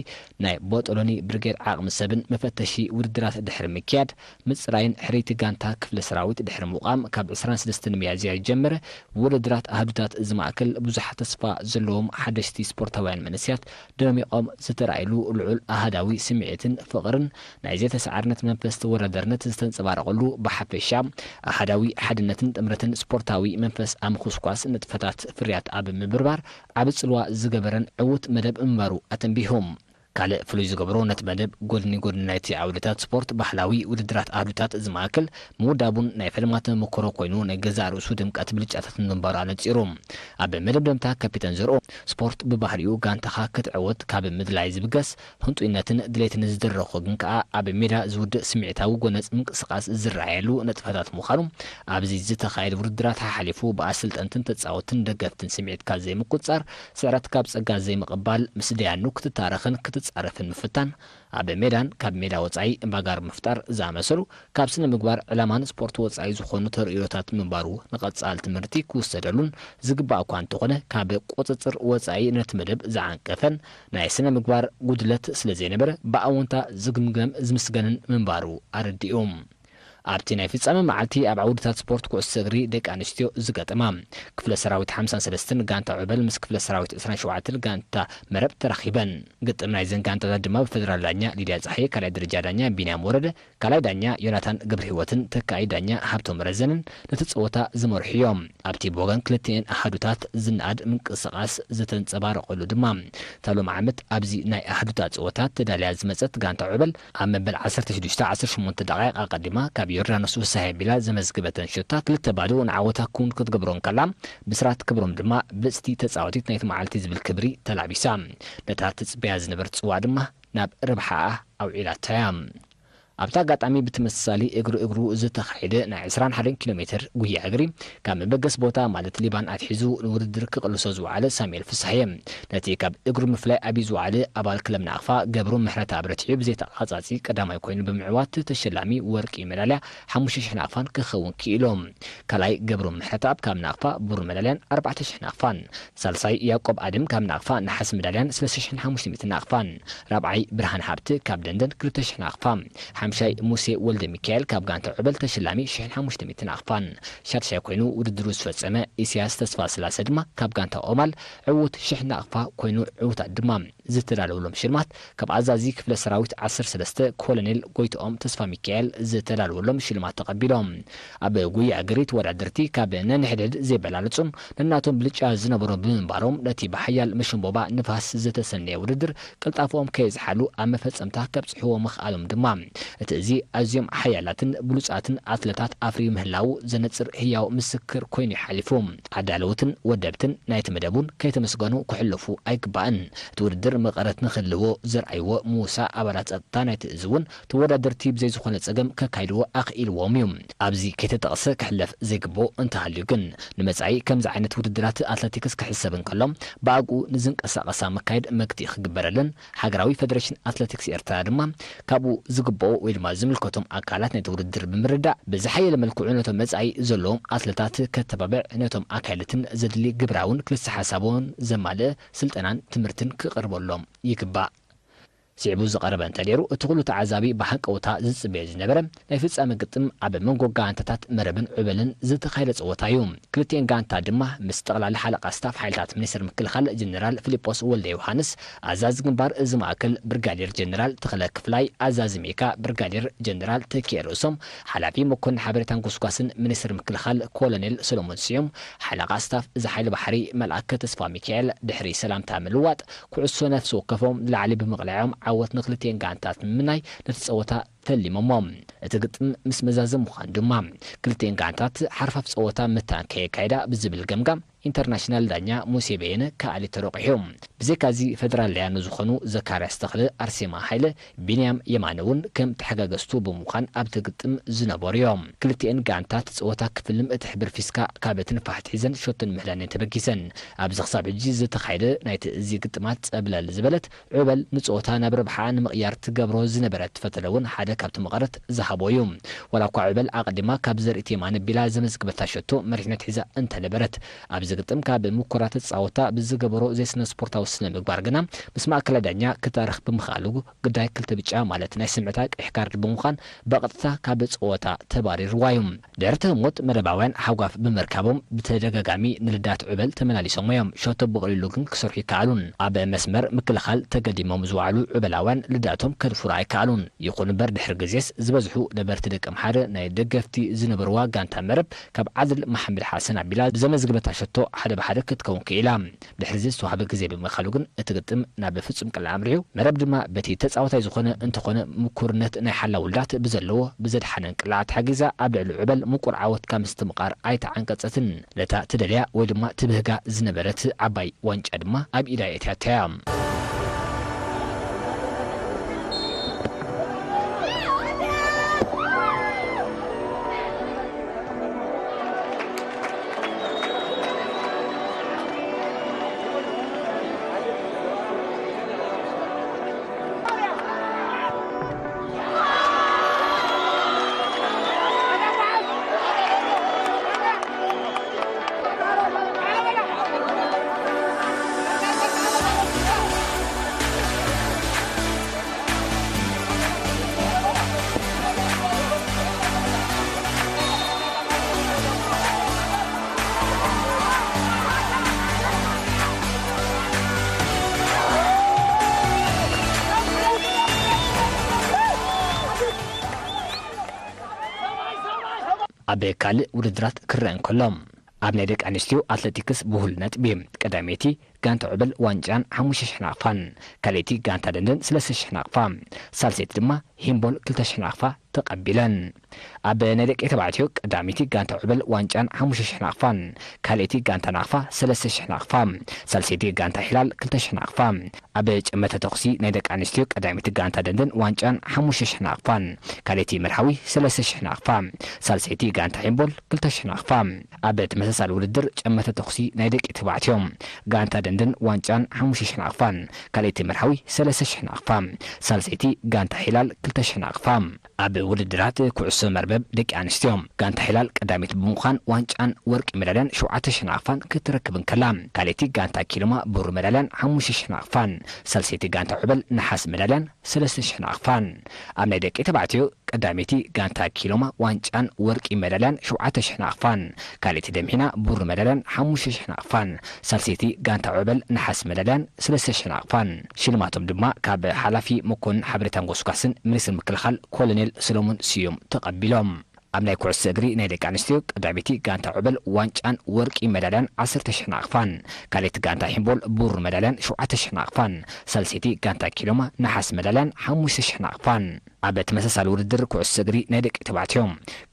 ናይ ቦጦሎኒ ብርጌድ ዓቕሚ ሰብን መፈተሺ ውድድራት ድሕሪ ምክያድ ምጽራይን ሕርይቲ ጋንታ ክፍለ ሰራዊት ድሕሪ ምቋም ካብ ዕስራን ሰለስተን ሚያዝያ ዝጀመረ ውድድራት ኣህዱታት ዝማእክል ብዙሓት ተስፋ ዘለዎም ሓደሽቲ ስፖርታውያን መንእሰያት ደሚቖም ዝተራእይሉ ልዑል ኣሃዳዊ ስምዒትን ፍቕርን ናይ ዘይተሰዓርነት መንፈስ ተወዳዳርነት ዝተንጸባረቐሉ ብሓፈሻ ኣሃዳዊ ሓድነትን ጥምረትን ስፖርታዊ መንፈስ ኣብ ምኹስኳስ ንጥፈታት ፍርያት ኣብ ምብርባር ዓቢ ጽልዋ ዝገበረን ዕዉት መደብ ምንባሩ ኣተንቢሆም። ካልእ ፍሉይ ዝገብሮ ነቲ መደብ ጎድኒ ጎድኒ ናይቲ ዓውድታት ስፖርት ባህላዊ ውድድራት ኣህዱታት ዝማእክል ምውዳቡን ናይ ፈለማ ተመክሮ ኮይኑ ናይ ገዛእ ርእሱ ድምቀት ብልጫታት ምንባሩ ኣነጺሩ። ኣብ መደምደምታ ካፒተን ዘርኦ ስፖርት ብባህሪኡ ጋንታኻ ክትዕወት ካብ ምድላይ ዝብገስ ህንጡይነትን ድሌትን ዝድረኾ ግን ከኣ ኣብ ሜዳ ዝውድእ ስምዒታዊ ጎነጽ ምንቅስቃስ ዝረኣየሉ ነጥብታት ምዃኑ ኣብዚ ዝተኻየደ ውድድራት ሓሓሊፉ ብኣሰልጠንትን ተጻወትን ደገፍትን ስምዒትካ ዘይምቁጽጻር ስዕረት ካብ ጸጋ ዘይምቕባል ምስ ደያኑ ክትታረኽን ክትጻረፍን ምፍታን ኣብ ሜዳን ካብ ሜዳ ወጻኢ እምባጋር ምፍጣር ዝኣመሰሉ ካብ ስነ ምግባር ዕላማን ስፖርት ወጻኢ ዝኾኑ ተርእዮታት ምንባሩ ንቐጻሊ ትምህርቲ ክውሰደሉን ዝግባእ እኳ እንተኾነ ካብ ቁጽጽር ወጻኢ ነቲ መደብ ዝዓንቀፈን ናይ ስነ ምግባር ጉድለት ስለ ዘይነበረ ብኣወንታ ዝግምገም ዝምስገንን ምንባሩ ኣረዲኡ። ኣብቲ ናይ ፍጻመ መዓልቲ ኣብ ዓውድታት ስፖርት ኩዕሶ እግሪ ደቂ ኣንስትዮ ዝገጠማ ክፍለ ሰራዊት ሓምሳን ሰለስተን ጋንታ ዑበል ምስ ክፍለ ሰራዊት ዕስራን ሸውዓተን ጋንታ መረብ ተራኺበን። ግጥም ናይዘን ጋንታታት ድማ ብፌደራል ዳኛ ሊድያ ጸሃየ፣ ካልኣይ ደረጃ ዳኛ ቢንያም ወረደ፣ ካልኣይ ዳኛ ዮናታን ገብረህይወትን ተካኣይ ዳኛ ሃብቶም ረዘንን ነቲ ጸወታ ዝመርሑ እዮም። ኣብቲ ብወገን ክልቲኤን ኣሃዱታት ዝነኣድ ምንቅስቓስ ዝተንጸባረቐሉ ድማ እታ ሎም ዓመት ኣብዚ ናይ ኣሃዱታት ጸወታ ተዳልያ ዝመጸት ጋንታ ዑበል ኣብ መበል ዓሰርተ ሽዱሽተ ዓሰርተ ሸሞንተ ደቓይቕ ኣቐዲማ ካብ ዮርዳኖስ ፍስሃየ ኣቢላ ዘመዝገበተን ሸቶታት ክልተ ባዶ ንዓወታ ክውን ክትገብሮ እንከላ ብስራት ክብሮም ድማ ብልጽቲ ተጻዋቲት ናይቲ መዓልቲ ዝብል ክብሪ ተላቢሳ። ነታ ትጽበያ ዝነበረት ጽዋእ ድማ ናብ ረብሓኣ ኣውዒላታ እያ። ኣብቲ ኣጋጣሚ ብተመሳሳሊ እግሪ እግሩ ዝተኻየደ ናይ ዕስራን ሓደን ኪሎ ሜትር ጉያ እግሪ ካብ መበገሲ ቦታ ማለት ሊባን ኣትሒዙ ንውድድር ክቕልሶ ዝወዓለ ሳሙኤል ፍስሃየ ነቲ ካብ እግሩ ምፍላይ ኣብዩ ዝወዓለ ኣባል ክለብ ናቕፋ ገብሩ ምሕረተኣብ ረቲዑ ብዘይተቓጻጺ ቀዳማይ ኮይኑ ብምዕዋት ተሸላሚ ወርቂ መዳልያ ሓሙሽተ ሽሕ ናቕፋን ክኸውን ክኢሉ። ካልኣይ ገብሩ ምሕረተኣብ ካብ ናቕፋ ብሩር መዳልያን ኣርባዕተ ሽሕ ናቕፋን፣ ሳልሳይ ያዕቆብ ኣድም ካብ ናቕፋ ነሓስ መዳልያን ሰለስተ ሽሕን ሓሙሽተ ሚእትን ናቕፋን፣ ራብዓይ ብርሃን ሃብት ካብ ደንደን ክልተ ሽሕ ናቕፋ፣ ሓምሻይ ሙሴ ወልደ ሚካኤል ካብ ጋንታ ዑበል ተሸላሚ ሽሕን ሓሙሽተ ሚእትን ናቕፋን፣ ሻድሻይ ኮይኑ ውድድሩ ዝፈጸመ ኢሳያስ ተስፋስላሰ ድማ ካብ ጋንታ ኦማል ዕዉት ሽሕ ናቕፋ ኮይኑ ዕዉታት ድማ ዝተዳለወሎም ሽልማት ካብ ኣዛዚ ክፍለ ሰራዊት ዓሰርተ ሰለስተ ኮሎኔል ጎይትኦም ተስፋ ሚካኤል ዝተዳለወሎም ሽልማት ተቐቢሎም። ኣብ ጉያ እግሪ ተወዳደርቲ ካብ ነንሕድሕድ ዘይበላለጹን ነናቶም ብልጫ ዝነበሮም ብምንባሮም ነቲ ብሓያል መሸንቦባ ንፋስ ዝተሰነየ ውድድር ቅልጣፈኦም ከየዝሓሉ ኣብ መፈጸምታ ከብጽሕዎ ምኽኣሎም ድማ እቲ እዚ ኣዝዮም ሓያላትን ብሉጻትን ኣትለታት ኣፍርዩ ምህላዉ ዘነጽር ህያው ምስክር ኮይኑ ይሓሊፉ። ኣዳለውትን ወደብትን ናይቲ መደብ እውን ከይተመስገኑ ክሕለፉ ኣይግባእን። እቲ ውድድር መቐረት ንክህልዎ ዘርኣይዎ ምውሳ ኣባላት ጸጥታ ናይቲ እዚ እውን ተወዳደርቲ ብዘይ ዝኾነ ጸገም ከካይድዎ ኣኽኢልዎም እዩ። ኣብዚ ከይተጠቕሰ ክሕለፍ ዘይግብኦ እንተሃልዩ ግን ንመጻኢ ከምዚ ዓይነት ውድድራት ኣትለቲክስ ክሕሰብ እንከሎ ብኣግኡ ንዝንቀሳቐሳ መካየድ መግትኢ ክግበረለን ሃገራዊ ፈደረሽን ኣትለቲክስ ኤርትራ ድማ ካብኡ ዝግብኦ ወይ ድማ ዝምልከቶም ኣካላት ነቲ ውድድር ብምርዳእ ብዝሓየለ መልክዑ ነቶም መጻኢ ዘለዎም ኣትለታት ከተባብዕ ነቶም ኣካየድትን ዘድሊ ግብራውን ክልሰ ሓሳቦን ዘማልእ ስልጠናን ትምህርትን ክቐርበሎም ይግባእ። ስዒቡ ዝቐረበ እንተነይሩ እቲ ኩሉ ተዓዛቢ ብሃንቀውታ ዝጽበዮ ዝነበረ ናይ ፍጻመ ግጥም ኣብ መንጎ ጋንታታት መረብን ዕበልን ዝተኻየደ ጸወታ እዩ። ክልቲኤን ጋንታ ድማ ምስ ጠቕላሊ ሓለቓ ስታፍ ሓይልታት ሚኒስትር ምክልኻል ጀነራል ፊሊጶስ ወልደ ዮሃንስ፣ ኣዛዚ ግንባር እዚ ማእከል ብርጋዴር ጀነራል ተኽለ ክፍላይ፣ ኣዛዚ ሜካ ብርጋዴር ጀነራል ተኪኤ ርእሶም፣ ሓላፊ መኮንን ሓበሬታን ጎስጓስን ሚኒስትር ምክልኻል ኮሎኔል ሰሎሞን ስዩም፣ ሓለቓ ስታፍ እዚ ሓይሊ ባሕሪ መልኣከ ተስፋ ሚካኤል ድሕሪ ሰላምታ ምልዋጥ ኩዕሶ ነፍሲ ወከፎም ንላዕሊ ብምቕላዖም ዓወት ንክልቲኤን ጋንታት ንምምናይ ነቲ ጸወታ ተሊሞሞ። እቲ ግጥም ምስ መዛዘም ምዃኑ ድማ ክልቲኤን ጋንታት ሓርፋፍ ጸወታ መታን ከየካየዳ ብዝብል ገምጋም ኢንተርናሽናል ዳኛ ሙሴ በየነ ከኣሊ ተረቑሑ። ብዘይካዚ ፈደራል ዳያኑ ዝኾኑ ዘካርያስ ተኽለ፣ ኣርሴማ ሃይለ፣ ቢንያም የማነ እውን ከም ተሓጋገዝቱ ብምዃን ኣብቲ ግጥም ዝነበሩ እዮም። ክልቲኤን ጋንታት ጸወታ ክፍልም እቲ ሕብር ፊስካ ካብ ትንፋሕ ኣትሒዘን ሸቶን ምህላን እየን ተበጊሰን። ኣብዚ ክሳብ ሕጂ ዝተኻየደ ናይቲ እዚ ግጥማት ጸብለል ዝበለት ዕበል ንጸወታ ናብ ረብሓኣ ንምቕያር ትገብሮ ዝነበረት ፈተነ እውን ሓደ ካብቲ መቐረት ዝሃቦ እዩ። ዋላ እኳ ዕበል ኣቐዲማ ካብ ዘርእቲ የማነ ቢላ ዘመዝግበታ ሸቶ መሪሕነት ሒዛ እንተነበረት፣ ኣብዚ ግጥም ካብ ምኩራት ተጻወታ ብዝገበሮ ዘይስነ ስፖርታዊ ስነ ምግባር ግና ምስ ማእከላይ ዳኛ ክታረኽ ብምኽኣሉ ግዳይ ክልተ ብጫ ማለት ናይ ስምዕታ ቀይሕ ካርድ ብምዃን ብቐጥታ ካብ ጸወታ ተባሪርዋ እዩ። ድሕሪ እቲ ህሞት መረባውያን ሓጓፍ ብምርካቦም ብተደጋጋሚ ንልዳት ዕበል ተመላሊሶም እዮም። ሸቶ ብቐሊሉ ግን ክሰርሑ ይከኣሉን። ኣብ መስመር ምክልኻል ተገዲሞም ዝወዓሉ ዕበላውያን ልዳቶም ከድፍሩ ኣይከኣሉን። ይኹን እምበር ድሕሪ ግዜስ ዝበዝሑ ነበርቲ ደቂ ኣምሓረ ናይ ደገፍቲ ዝነበርዋ ጋንታ መረብ ካብ ዓድል መሓመድ ሓሰን ኣቢላ ብዘመዝግበታ ሸቶ ሓደ ብሓደ ክትከውን ክኢላ። ድሕሪ እዚ ዝተዋህበ ግዜ ብምእካሉ ግን እቲ ግጥም ናብ ፍጹም ቅልዓ ኣምሪሑ። መረብ ድማ በቲ ተጻዋታይ ዝኾነ እንተኾነ ምኩርነት ናይ ሓላው ውልዳት ብዘለዎ ብዘድሓነን ቅልዓ ተሓጊዛ ኣብ ልዕሊ ዕበል ምቁር ዓወት ካብ ምስትምቓር ኣይተዓንቀጸትን። ነታ ትደልያ ወይ ድማ ትብህጋ ዝነበረት ዓባይ ዋንጫ ድማ ኣብ ኢዳ የእትያታ እያ። ኣብ ካልእ ውድድራት ክረአ እንከሎ፣ ኣብ ናይ ደቂ ኣንስትዮ ኣትለቲክስ ብሁል ነጥቢ ቀዳመይቲ ጋንታ ዕበል ዋንጫን ሓሙሽተ ሽሕ ናቕፋን፣ ካልኣይቲ ጋንታ ደንደን ሰለስተ ሽሕ ናቕፋ፣ ሳልሰይቲ ድማ ሂምቦል ክልተ ሽሕ ናቕፋ ተቐቢለን። ኣብ ናይ ደቂ ተባዕትዮ ቀዳመይቲ ጋንታ ዕበል ዋንጫን ሓሙሽተ ሽሕ ናቕፋን፣ ካልኣይቲ ጋንታ ናቕፋ ሰለስተ ሽሕ ናቕፋ፣ ሳልሰይቲ ጋንታ ሒላል ክልተ ሽሕ ናቕፋ፣ ኣብ ጨመተ ተኹሲ ናይ ደቂ ኣንስትዮ ቀዳመይቲ ጋንታ ደንደን ዋንጫን ሓሙሽተ ሽሕ ናቕፋን፣ ካልኣይቲ መርሃዊ ሰለስተ ሽሕ ናቕፋ፣ ሳልሰይቲ ጋንታ ሂምቦል ክልተ ሽሕ ናቕፋ። ኣብ ተመሳሳሊ ውድድር ጨመተ ተኹሲ ናይ ደቂ ተባዕትዮ ጋንታ ደንደን ዋንጫን ሓሙሽተ ሽሕ ናቕፋን፣ ካልኣይቲ መርሃዊ ሰለስተ ሽሕ ናቕፋ፣ ሳልሰይቲ ጋንታ ሒላል ክልተ ሽሕ ናቕፋ። ኣብ ውድድራት ኩዕሶ መርበብ ደቂ ኣንስትዮ፣ ጋንታ ሒላል ቀዳሚት ብምዃን ዋንጫን ወርቂ መዳልያን ሸውዓተ ሽሕ ናቕፋን ክትረክብ እንከላ፣ ካልኣይቲ ጋንታ ኪሎማ ብሩር መዳልያን ሓሙሽተ ሽሕ ናቕፋን፣ ሳልሰይቲ ጋንታ ዕበል ነሓስ መዳልያን ሰለስተ ሽሕ ናቕፋን። ኣብ ናይ ደቂ ተባዕትዮ ቀዳመይቲ ጋንታ ኪሎማ ዋንጫን ወርቂ መዳልያን ሸውዓተ ሽሕ ናቕፋን፣ ካልኣይቲ ደምሒና ብሩር መዳልያን ሓሙሽተ ሽሕ ናቕፋን፣ ሳልሰይቲ ጋንታ ዑበል ነሓስ መዳልያን ሰለስተ ሽሕ ናቕፋን። ሽልማቶም ድማ ካብ ሓላፊ መኮንን ሓበሬታን ጎስጓስን ሚኒስትር ምክልኻል ኮሎኔል ሰሎሞን ስዩም ተቐቢሎም። ኣብ ናይ ኩዕሶ እግሪ ናይ ደቂ ኣንስትዮ ቀዳመይቲ ጋንታ ዑበል ዋንጫን ወርቂ መዳልያን ዓሰርተ ሽሕ ናቕፋን፣ ካልኣይቲ ጋንታ ሒምቦል ብሩር መዳልያን ሸውዓተ ሽሕ ናቕፋን፣ ሳልሰይቲ ጋንታ ኪሎማ ነሓስ መዳልያን ሓሙሽተ ሽሕ ናቕፋን። ኣብ ተመሳሳሊ ውድድር ኩዕሶ እግሪ ናይ ደቂ ተባዕትዮ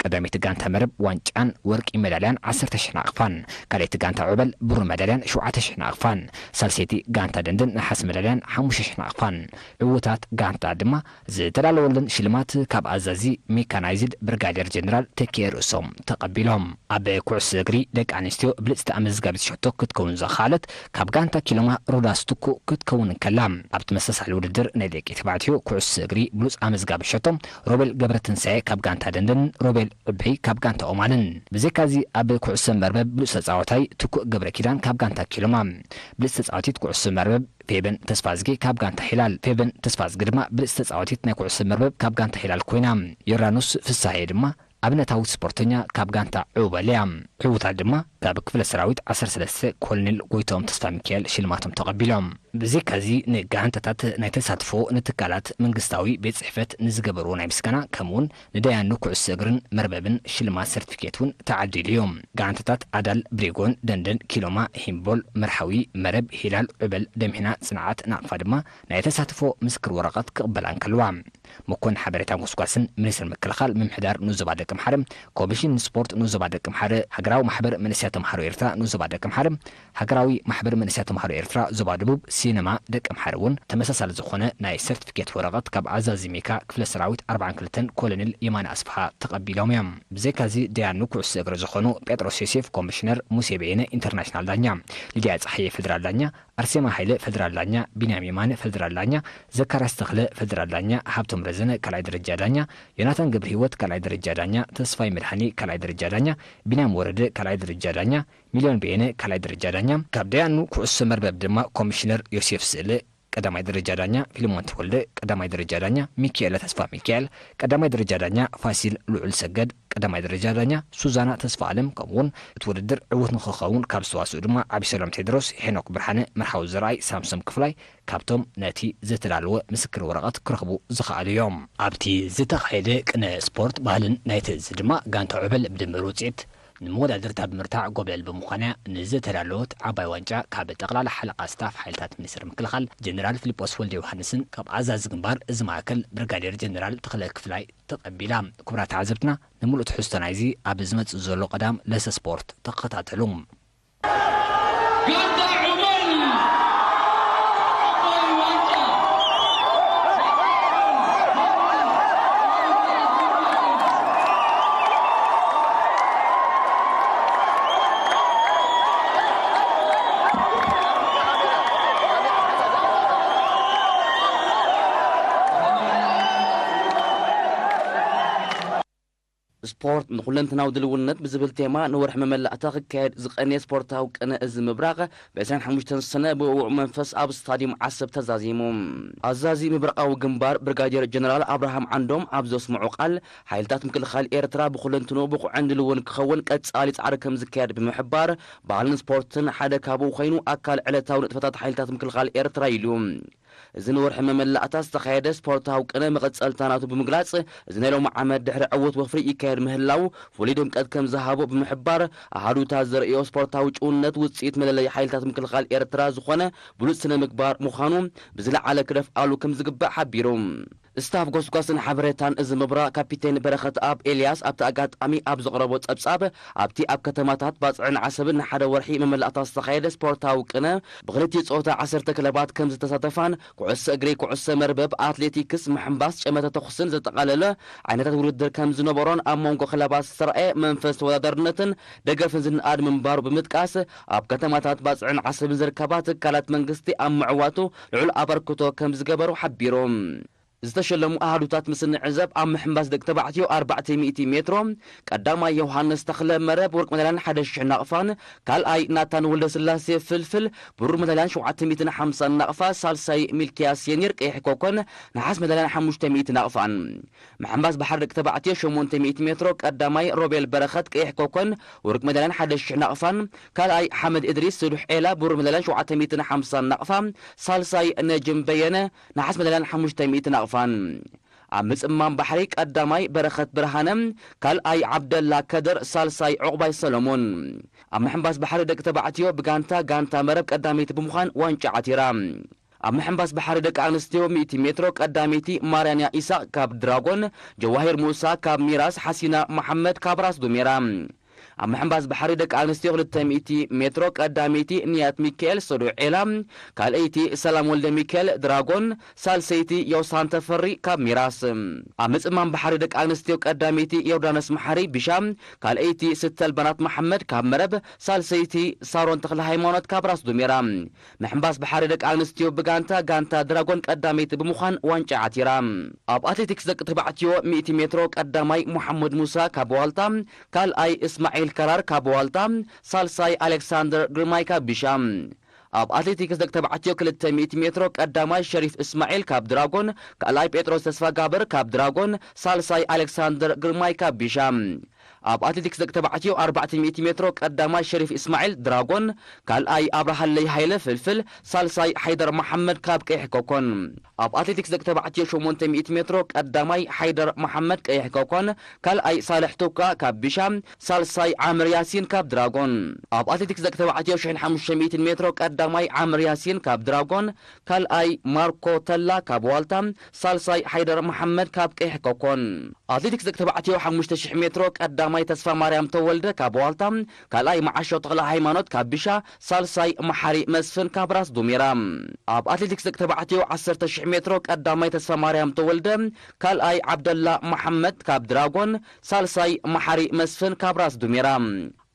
ቀዳመይቲ ጋንታ መረብ ዋንጫን ወርቂ መዳልያን ዓሰርተ ሽሕ ናቕፋን፣ ካልኣይቲ ጋንታ ዑበል ብሩር መዳልያን ሸውዓተ ሽሕ ናቕፋን፣ ሳልሰይቲ ጋንታ ደንደን ነሓስ መዳልያን ሓሙሽተ ሽሕ ናቕፋን። ዕውታት ጋንታ ድማ ዝተዳለወለን ሽልማት ካብ ኣዛዚ ሜካናይዝድ ብርጋዴር ጀነራል ተኪኤ ርእሶም ተቐቢሎም። ኣብ ኩዕሶ እግሪ ደቂ ኣንስትዮ ብልጽቲ ኣመዝጋቢት ሸቶ ክትከውን ዝኸኣለት ካብ ጋንታ ኪሎማ ሮዳስ ትኩእ ክትከውን እንከላ፣ ኣብ ተመሳሳሊ ውድድር ናይ ደቂ ተባዕትዮ ኩዕሶ እግሪ ብሉጽ ኣመዝጋቢ ሸቶ ሮቤል ገብረትንሳኤ ካብ ጋንታ ደንደን፣ ሮቤል ዕበይ ካብ ጋንታ ኦማንን። ብዘይካዚ ኣብ ኩዕሶ መርበብ ብሉጽ ተጻዋታይ ትኩእ ገብረ ኪዳን ካብ ጋንታ ኪሎማ፣ ብልጽ ተጻዋቲት ኩዕሶ መርበብ ፌበን ተስፋዝጊ ካብ ጋንታ ሂላል። ፌበን ተስፋዝጊ ድማ ብልጽቲ ተጻዋቲት ናይ ኩዕሶ መርበብ ካብ ጋንታ ሂላል ኮይና። ዮርዳኖስ ፍሳሐየ ድማ ኣብነታዊት ስፖርተኛ ካብ ጋንታ ዑበል እያ። ዕውታት ድማ ካብ ክፍለ ሰራዊት ዓሰርተ ሰለስተ ኮሎኔል ጎይትኦም ተስፋ ሚካኤል ሽልማቶም ተቐቢሎም። ብዘይካዚ ንጋንታታት ናይ ተሳትፎ ንትካላት መንግስታዊ ቤት ጽሕፈት ንዝገበርዎ ናይ ምስጋና ከምኡውን ንዳያኑ ኩዕሶ እግርን መርበብን ሽልማት ሰርቲፊኬት እውን ተዓዲሉ እዩ። ጋንታታት ኣዳል፣ ብሪጎን፣ ደንደን፣ ኪሎማ፣ ሂምቦል፣ መርሓዊ፣ መረብ፣ ሂላል፣ ዑበል፣ ደምሒና፣ ጽንዓት፣ ናቕፋ ድማ ናይ ተሳትፎ ምስክር ወረቐት ክቕበላ እንከልዋ፣ መኮንን ሓበሬታን ጎስጓስን ሚኒስትር ምክልኻል ምምሕዳር ንኡስ ዞባ ደቂ ኣምሓረ፣ ኮሚሽን ስፖርት ንኡስ ዞባ ደቂ ኣምሓረ፣ ሃገራዊ ማሕበር መንእሰያት ተምሃሮ ኤርትራ ንኡስ ዞባ ደቂ ኣምሓረ፣ ሃገራዊ ማሕበር መንእሰያት ተምሃሮ ኤርትራ ዞባ ደቡብ፣ ሲነማ ደቂ ኣምሓረ እውን ተመሳሳሊ ዝኾነ ናይ ሰርቲፊኬት ወረቐት ካብ ኣዛዚ ሜካ ክፍለ ሰራዊት ኣርባዓን ክልተን ኮሎኔል የማነ ኣስፍሃ ተቐቢሎም እዮም። ብዘይካዚ ደያኑ ኩዕሶ እግሪ ዝኾኑ ጴጥሮስ ዮሴፍ ኮሚሽነር፣ ሙሴ በየነ ኢንተርናሽናል ዳኛ፣ ሊድያ ጸሃየ ፌደራል ዳኛ፣ ኣርሴማ ሃይለ ፌደራል ዳኛ፣ ቢንያም የማነ ፌደራል ዳኛ፣ ዘካርያስ ተኽለ ፌደራል ዳኛ፣ ሃብቶም ረዘነ ካልኣይ ደረጃ ዳኛ፣ ዮናታን ገብረህይወት ካልኣይ ደረጃ ዳኛ፣ ተስፋይ መድሃኔ ካልኣይ ደረጃ ዳኛ፣ ቢንያም ወረደ ካልኣይ ደረጃ ዳኛ፣ ሚልዮን በየነ ካልኣይ ደረጃ ዳኛ፣ ካብ ደያኑ ኩዕሶ መርበብ ድማ ኮሚሽነር ዮሴፍ ስእለ ቀዳማይ ደረጃ ዳኛ፣ ፊልሞን ተወልደ ቀዳማይ ደረጃ ዳኛ፣ ሚካኤለ ተስፋ ሚካኤል ቀዳማይ ደረጃ ዳኛ፣ ፋሲል ልዑል ሰገድ ቀዳማይ ደረጃ ዳኛ፣ ሱዛና ተስፋ ኣለም ከምኡውን እቲ ውድድር ዕውት ንኽኸውን ካብ ዝተዋስኡ ድማ ዓቢሰሎም ቴድሮስ፣ ሄኖክ ብርሃነ፣ መርሃዊ ዘርኣይ፣ ሳምሶም ክፍላይ ካብቶም ነቲ ዝተዳለወ ምስክር ወረቐት ክረኽቡ ዝኸኣሉ እዮም። ኣብቲ ዝተኻየደ ቅነ ስፖርት ባህልን ናይቲ እዚ ድማ ጋንታ ዑበል ብድምር ውፅኢት ንመወዳድርታ ብምርታዕ ጎብለል ብምዃንያ ንዝተዳለወት ዓባይ ዋንጫ ካብ ጠቕላላ ሓለቓ ስታፍ ሓይልታት ሚኒስትር ምክልኻል ጀነራል ፊሊጶስ ወልደ ዮሃንስን ካብ ኣዛዚ ግንባር እዚ ማእከል ብርጋዴር ጀነራል ተኽለ ክፍላይ ተቐቢላ። ክቡራት ተዓዘብትና፣ ንምሉእ ትሕዝቶ ናይዚ ኣብ ዝመጽእ ዘሎ ቀዳም ለሰ ስፖርት ተኸታተሉ። ጋንታ ዑመል ዓባይ ዋንጫ። ስፖርት ንኹለንተናዊ ድልውነት ብዝብል ቴማ ንወርሒ መመላእታ ክካየድ ዝቐነየ ስፖርታዊ ቅነ እዚ ምብራቕ ብ ዕስራን ሓሙሽተን ሰነ ብውዕዉዕ መንፈስ ኣብ ስታድዩም ዓሰብ ተዛዚሙ። ኣዛዚ ምብራቓዊ ግንባር ብርጋዴር ጀነራል ኣብርሃም ዓንዶም ኣብ ዘስምዖ ቃል፣ ሓይልታት ምክልኻል ኤርትራ ብኹለንትንኡ ብቑዕን ድልውን ክኸውን ቀጻሊ ጻዕሪ ከም ዝካየድ ብምሕባር፣ ባህልን ስፖርትን ሓደ ካብኡ ኮይኑ ኣካል ዕለታዊ ንጥፈታት ሓይልታት ምክልኻል ኤርትራ ኢሉ። እዚ ንወርሒ መመላእታ ዝተኻየደ ስፖርታዊ ቅነ መቐጸልታ ናቱ ብምግላጽ፣ እዚ ናይ ሎሚ ዓመት ድሕሪ ዕዉት ወፍሪ ይካየድ ምህላው ፍሉይ ድምቀት ከም ዝሃቦ ብምሕባር፣ ኣሃዱታት ዘርእዮ ስፖርታዊ ጭውነት ውጽኢት መለለይ ሓይልታት ምክልኻል ኤርትራ ዝኾነ ብሉጽ ስነ ምግባር ምዃኑ ብዝለዓለ ክደፍኣሉ ከም ዝግባእ ሓቢሩ። ስታፍ ጎስጓስን ሓበሬታን እዚ ምብራቕ ካፒቴን በረኸት ኣብ ኤልያስ ኣብቲ ኣጋጣሚ ኣብ ዘቕረቦ ጸብጻብ፣ ኣብቲ ኣብ ከተማታት ባጽዕን ዓሰብን ንሓደ ወርሒ መመላእታ ዝተኻየደ ስፖርታዊ ቅነ ብክልቲኡ ጾታ ዓሰርተ ክለባት ከም ዝተሳተፋን፣ ኩዕሶ እግሪ፣ ኩዕሶ መርበብ፣ ኣትሌቲክስ፣ ምሕንባስ፣ ጨመተ ተኹስን ዘጠቓለለ ዓይነታት ውድድር ከም ዝነበሮን ኣብ መንጎ ክለባት ዝተራእየ መንፈስ ተወዳዳርነትን ደገፍን ዝነኣድ ምንባሩ ብምጥቃስ፣ ኣብ ከተማታት ባጽዕን ዓሰብን ዝርከባ ትካላት መንግስቲ ኣብ ምዕዋቱ ልዑል ኣበርክቶ ከም ዝገበሩ ሓቢሩ። ዝተሸለሙ ኣሃዱታት ምስ እንዕዘብ፣ ኣብ ምሕንባስ ደቂ ተባዕትዮ ኣርባዕተ ሚእቲ ሜትሮ ቀዳማይ ዮሃንስ ተኽለ መረብ ወርቂ መዳልያን ሓደ ሽሕ ናቕፋን፣ ካልኣይ ናታን ወልደስላሴ ፍልፍል ብሩር መዳልያን ሸውዓተ ሚእትን ሓምሳን ናቕፋ፣ ሳልሳይ ሚልክያስ የኒር ቀይሕ ኮኮን ነሓስ መዳልያን ሓሙሽተ ሚእቲ ናቕፋን። ምሕንባስ ባሕሪ ደቂ ተባዕትዮ ሸሞንተ ሚእቲ ሜትሮ ቀዳማይ ሮቤል በረኸት ቀይሕ ኮኮን ወርቂ መዳልያን ሓደ ሽሕ ናቕፋን፣ ካልኣይ ሓመድ እድሪስ ስዱሕ ዔላ ብሩር መዳልያን ሸውዓተ ሚእትን ሓምሳን ናቕፋ፣ ሳልሳይ ነጅም በየነ ነሓስ መዳልያን ሓሙሽተ ሚእቲ ናቕፋን። ኣብ ምጽማም ባሕሪ ቀዳማይ በረኸት ብርሃነ፣ ካልኣይ ዓብደላ ከድር፣ ሳልሳይ ዑቕባይ ሰሎሞን። ኣብ ምሕንባስ ባሕሪ ደቂ ተባዕትዮ ብጋንታ፣ ጋንታ መረብ ቀዳመይቲ ብምዃን ዋንጫ ዓቲራ። ኣብ ምሕንባስ ባሕሪ ደቂ ኣንስትዮ ሚእቲ ሜትሮ ቀዳመይቲ ማርያንያ ኢሳቕ ካብ ድራጎን፣ ጀዋሂር ሙሳ ካብ ሚራስ፣ ሓሲና መሓመድ ካብ ራስ ዱሜራ። ኣብ ምሕንባስ ባሕሪ ደቂ ኣንስትዮ ክልተ ሚእቲ ሜትሮ ቀዳመይቲ ንያት ሚካኤል ሰዱዕ ዔላ፣ ካልኣይቲ ሰላም ወልደ ሚካኤል ድራጎን፣ ሳልሰይቲ ዮሳን ተፈሪ ካብ ሚራስ። ኣብ ምጽማም ባሕሪ ደቂ ኣንስትዮ ቀዳመይቲ ዮርዳኖስ መሓሪ ቢሻ፣ ካልኣይቲ ስተል በናት መሓመድ ካብ መረብ፣ ሳልሰይቲ ሳሮን ተኽለ ሃይማኖት ካብ ራስ ዱሜራ። ምሕንባስ ባሕሪ ደቂ ኣንስትዮ ብጋንታ፣ ጋንታ ድራጎን ቀዳመይቲ ብምዃን ዋንጫ ዓቲራ። ኣብ ኣትሌቲክስ ደቂ ተባዕትዮ ሚእቲ ሜትሮ ቀዳማይ መሓሙድ ሙሳ ካብ ዋልታ፣ ካልኣይ እስማዒል ከራር ካብ ዋልታ፣ ሳልሳይ ኣሌክሳንደር ግርማይ ካብ ቢሻ። ኣብ ኣትሌቲክስ ደቂ ተባዕትዮ ክልተ ሚእቲ ሜትሮ ቀዳማይ ሸሪፍ እስማዒል ካብ ድራጎን፣ ካልኣይ ጴጥሮስ ተስፋጋብር ካብ ድራጎን፣ ሳልሳይ ኣሌክሳንደር ግርማይ ካብ ቢሻ። ኣብ ኣትሌቲክስ ደቂ ተባዕትዮ ኣርባዕተ ሚእቲ ሜትሮ ቀዳማይ ሸሪፍ እስማዒል ድራጎን፣ ካልኣይ ኣብርሃለይ ሃይለ ፍልፍል፣ ሳልሳይ ሓይደር መሓመድ ካብ ቀይሕ ኮኮን። ኣብ ኣትሌቲክስ ደቂ ተባዕትዮ ሸሞንተ ሚእቲ ሜትሮ ቀዳማይ ሓይደር መሓመድ ቀይሕ ኮኮን፣ ካልኣይ ሳልሕ ቱካ ካብ ቢሻ፣ ሳልሳይ ዓምር ያሲን ካብ ድራጎን። ኣብ ኣትሌቲክስ ደቂ ተባዕትዮ ሽሕን ሓሙሽተ ሚእትን ሜትሮ ቀዳማይ ዓምር ያሲን ካብ ድራጎን፣ ካልኣይ ማርኮ ተላ ካብ ዋልታ፣ ሳልሳይ ሓይደር መሓመድ ካብ ቀይሕ ኮኮን። ኣትሌቲክስ ደቂ ተባዕትዮ ሓሙሽተ ሽሕ ሜትሮ ቀዳማይ ተስፋ ማርያም ተወልደ ካብ ዋልታ፣ ካልኣይ መዓሾ ተኽለ ሃይማኖት ካብ ቢሻ፣ ሳልሳይ መሓሪ መስፍን ካብ ራስ ዱሜራ። ኣብ ኣትሌቲክስ ደቂ ተባዕትዮ ዓሰርተ ሽሕ ሜትሮ ቀዳማይ ተስፋ ማርያም ተወልደ፣ ካልኣይ ዓብደላ መሓመድ ካብ ድራጎን፣ ሳልሳይ መሓሪ መስፍን ካብ ራስ ዱሜራ።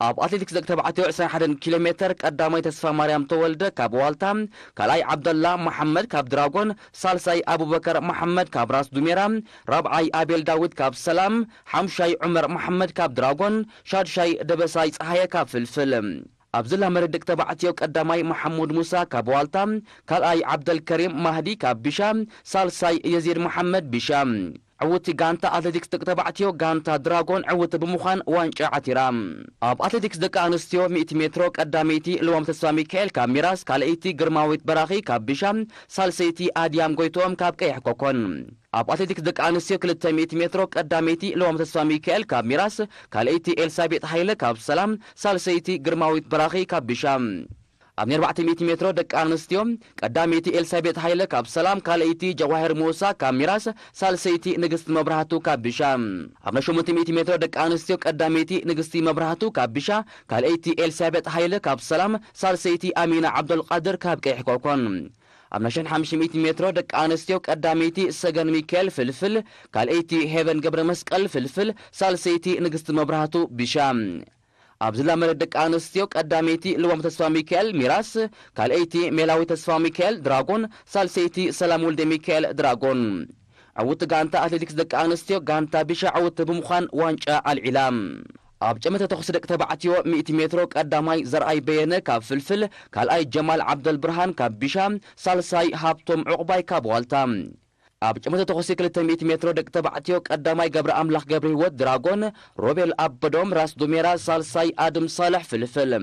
ኣብ ኣትሌቲክስ ደቂ ተባዕትዮ ዕስራን ሓደን ኪሎ ሜተር ቀዳማይ ተስፋ ማርያም ተወልደ ካብ ዋልታ፣ ካልኣይ ዓብደላ መሓመድ ካብ ድራጎን፣ ሳልሳይ ኣቡበከር መሓመድ ካብ ራስ ዱሜራ፣ ራብዓይ ኣቤል ዳዊት ካብ ሰላም፣ ሓምሻይ ዑመር መሓመድ ካብ ድራጎን፣ ሻድሻይ ደበሳይ ጸሃየ ካብ ፍልፍል። ኣብ ዝላ መሬት ደቂ ተባዕትዮ ቀዳማይ መሓሙድ ሙሳ ካብ ዋልታ፣ ካልኣይ ዓብደልከሪም ማህዲ ካብ ቢሻ፣ ሳልሳይ የዚድ መሓመድ ቢሻ። ዕውቲ ጋንታ ኣትሌቲክስ ደቂ ተባዕትዮ ጋንታ ድራጎን ዕውቲ ብምዃን ዋንጫ ዓቲራ። ኣብ ኣትሌቲክስ ደቂ ኣንስትዮ ሚእቲ ሜትሮ ቀዳመይቲ ልዋም ተስፋ ሚካኤል ካብ ሚራስ፣ ካልኣይቲ ግርማዊት በራኺ ካብ ቢሻ፣ ሳልሰይቲ ኣድያም ጎይትኦም ካብ ቀይሕ ኮኮን። ኣብ ኣትሌቲክስ ደቂ ኣንስትዮ ክልተ ሚእቲ ሜትሮ ቀዳመይቲ ልዋም ተስፋ ሚካኤል ካብ ሚራስ፣ ካልኣይቲ ኤልሳቤጥ ሃይለ ካብ ሰላም፣ ሳልሰይቲ ግርማዊት በራኺ ካብ ቢሻ። ኣብ ናይ ኣርባዕተ ሚእቲ ሜትሮ ደቂ ኣንስትዮ ቀዳመይቲ ኤልሳቤጥ ሃይለ ካብ ሰላም፣ ካልኣይቲ ጀዋሂር ሙሳ ካብ ሚራስ፣ ሳልሰይቲ ንግስቲ መብራህቱ ካብ ቢሻ። ኣብ ናይ ሸሞንተ ሚእቲ ሜትሮ ደቂ ኣንስትዮ ቀዳመይቲ ንግስቲ መብራህቱ ካብ ቢሻ፣ ካልኣይቲ ኤልሳቤጥ ሃይለ ካብ ሰላም፣ ሳልሰይቲ ኣሚና ዓብደልቃድር ካብ ቀይሕ ኮኮን። ኣብ ናይ ሽሕን ሓሙሽተ ሚእቲ ሜትሮ ደቂ ኣንስትዮ ቀዳመይቲ ሰገን ሚካኤል ፍልፍል፣ ካልኣይቲ ሄቨን ገብረ መስቀል ፍልፍል፣ ሳልሰይቲ ንግስቲ መብራህቱ ቢሻ። ኣብ ዝላ መሬት ደቂ ኣንስትዮ ቀዳመይቲ ልዋም ተስፋ ሚካኤል ሚራስ፣ ካልኣይቲ ሜላዊ ተስፋ ሚካኤል ድራጎን፣ ሳልሰይቲ ሰላም ወልደ ሚካኤል ድራጎን። ዕውቲ ጋንታ ኣትሌቲክስ ደቂ ኣንስትዮ ጋንታ ቢሻ ዕውቲ ብምዃን ዋንጫ ኣልዒላ። ኣብ ጨመተ ተኹሲ ደቂ ተባዕትዮ ሚእቲ ሜትሮ ቀዳማይ ዘርኣይ በየነ ካብ ፍልፍል፣ ካልኣይ ጀማል ዓብደልብርሃን ካብ ቢሻ፣ ሳልሳይ ሃብቶም ዑቕባይ ካብ ዋልታ። ኣብ ጨመተ ተኹሲ ክልተ ሚእቲ ሜትሮ ደቂ ተባዕትዮ ቀዳማይ ገብረ ኣምላኽ ገብረ ህይወት ድራጎን፣ ሮቤል ኣበዶም ራስ ዱሜራ፣ ሳልሳይ ኣድም ሳልሕ ፍልፍል።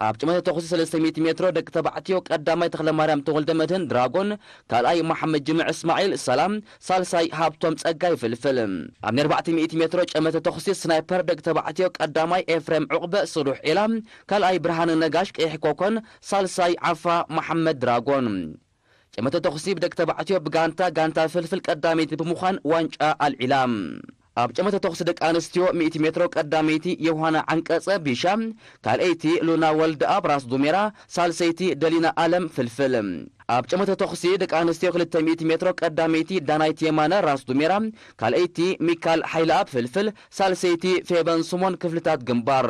ኣብ ጨመተ ተኹሲ ሰለስተ ሚእቲ ሜትሮ ደቂ ተባዕትዮ ቀዳማይ ተኽለ ማርያም ተወልደ መድህን ድራጎን፣ ካልኣይ መሓመድ ጅምዕ እስማዒል ሰላም፣ ሳልሳይ ሃብቶም ጸጋይ ፍልፍል። ኣብ ናይ ኣርባዕተ ሚእቲ ሜትሮ ጨመተ ተኹሲ ስናይፐር ደቂ ተባዕትዮ ቀዳማይ ኤፍሬም ዑቕበ ስሩሕ ዒላ፣ ካልኣይ ብርሃነ ነጋሽ ቀይሕ ኮኮን፣ ሳልሳይ ዓፋ መሓመድ ድራጎን። ጨመተ ተኹሲ ብደቂ ተባዕትዮ ብጋንታ፣ ጋንታ ፍልፍል ቀዳመይቲ ብምዃን ዋንጫ ኣልዒላ። ኣብ ጨመተ ተኹሲ ደቂ ኣንስትዮ ሚእቲ ሜትሮ ቀዳመይቲ ዮሃና ዓንቀጸ ቢሻ፣ ካልኣይቲ ሉና ወልደኣብ ራስ ዱሜራ፣ ሳልሰይቲ ደሊና ኣለም ፍልፍል። ኣብ ጨመተ ተኹሲ ደቂ ኣንስትዮ ክልተ ሚእቲ ሜትሮ ቀዳመይቲ ዳናይት የማነ ራስ ዱሜራ፣ ካልኣይቲ ሚካል ሓይለኣብ ፍልፍል፣ ሳልሰይቲ ፌበን ስሞን ክፍልታት ግንባር።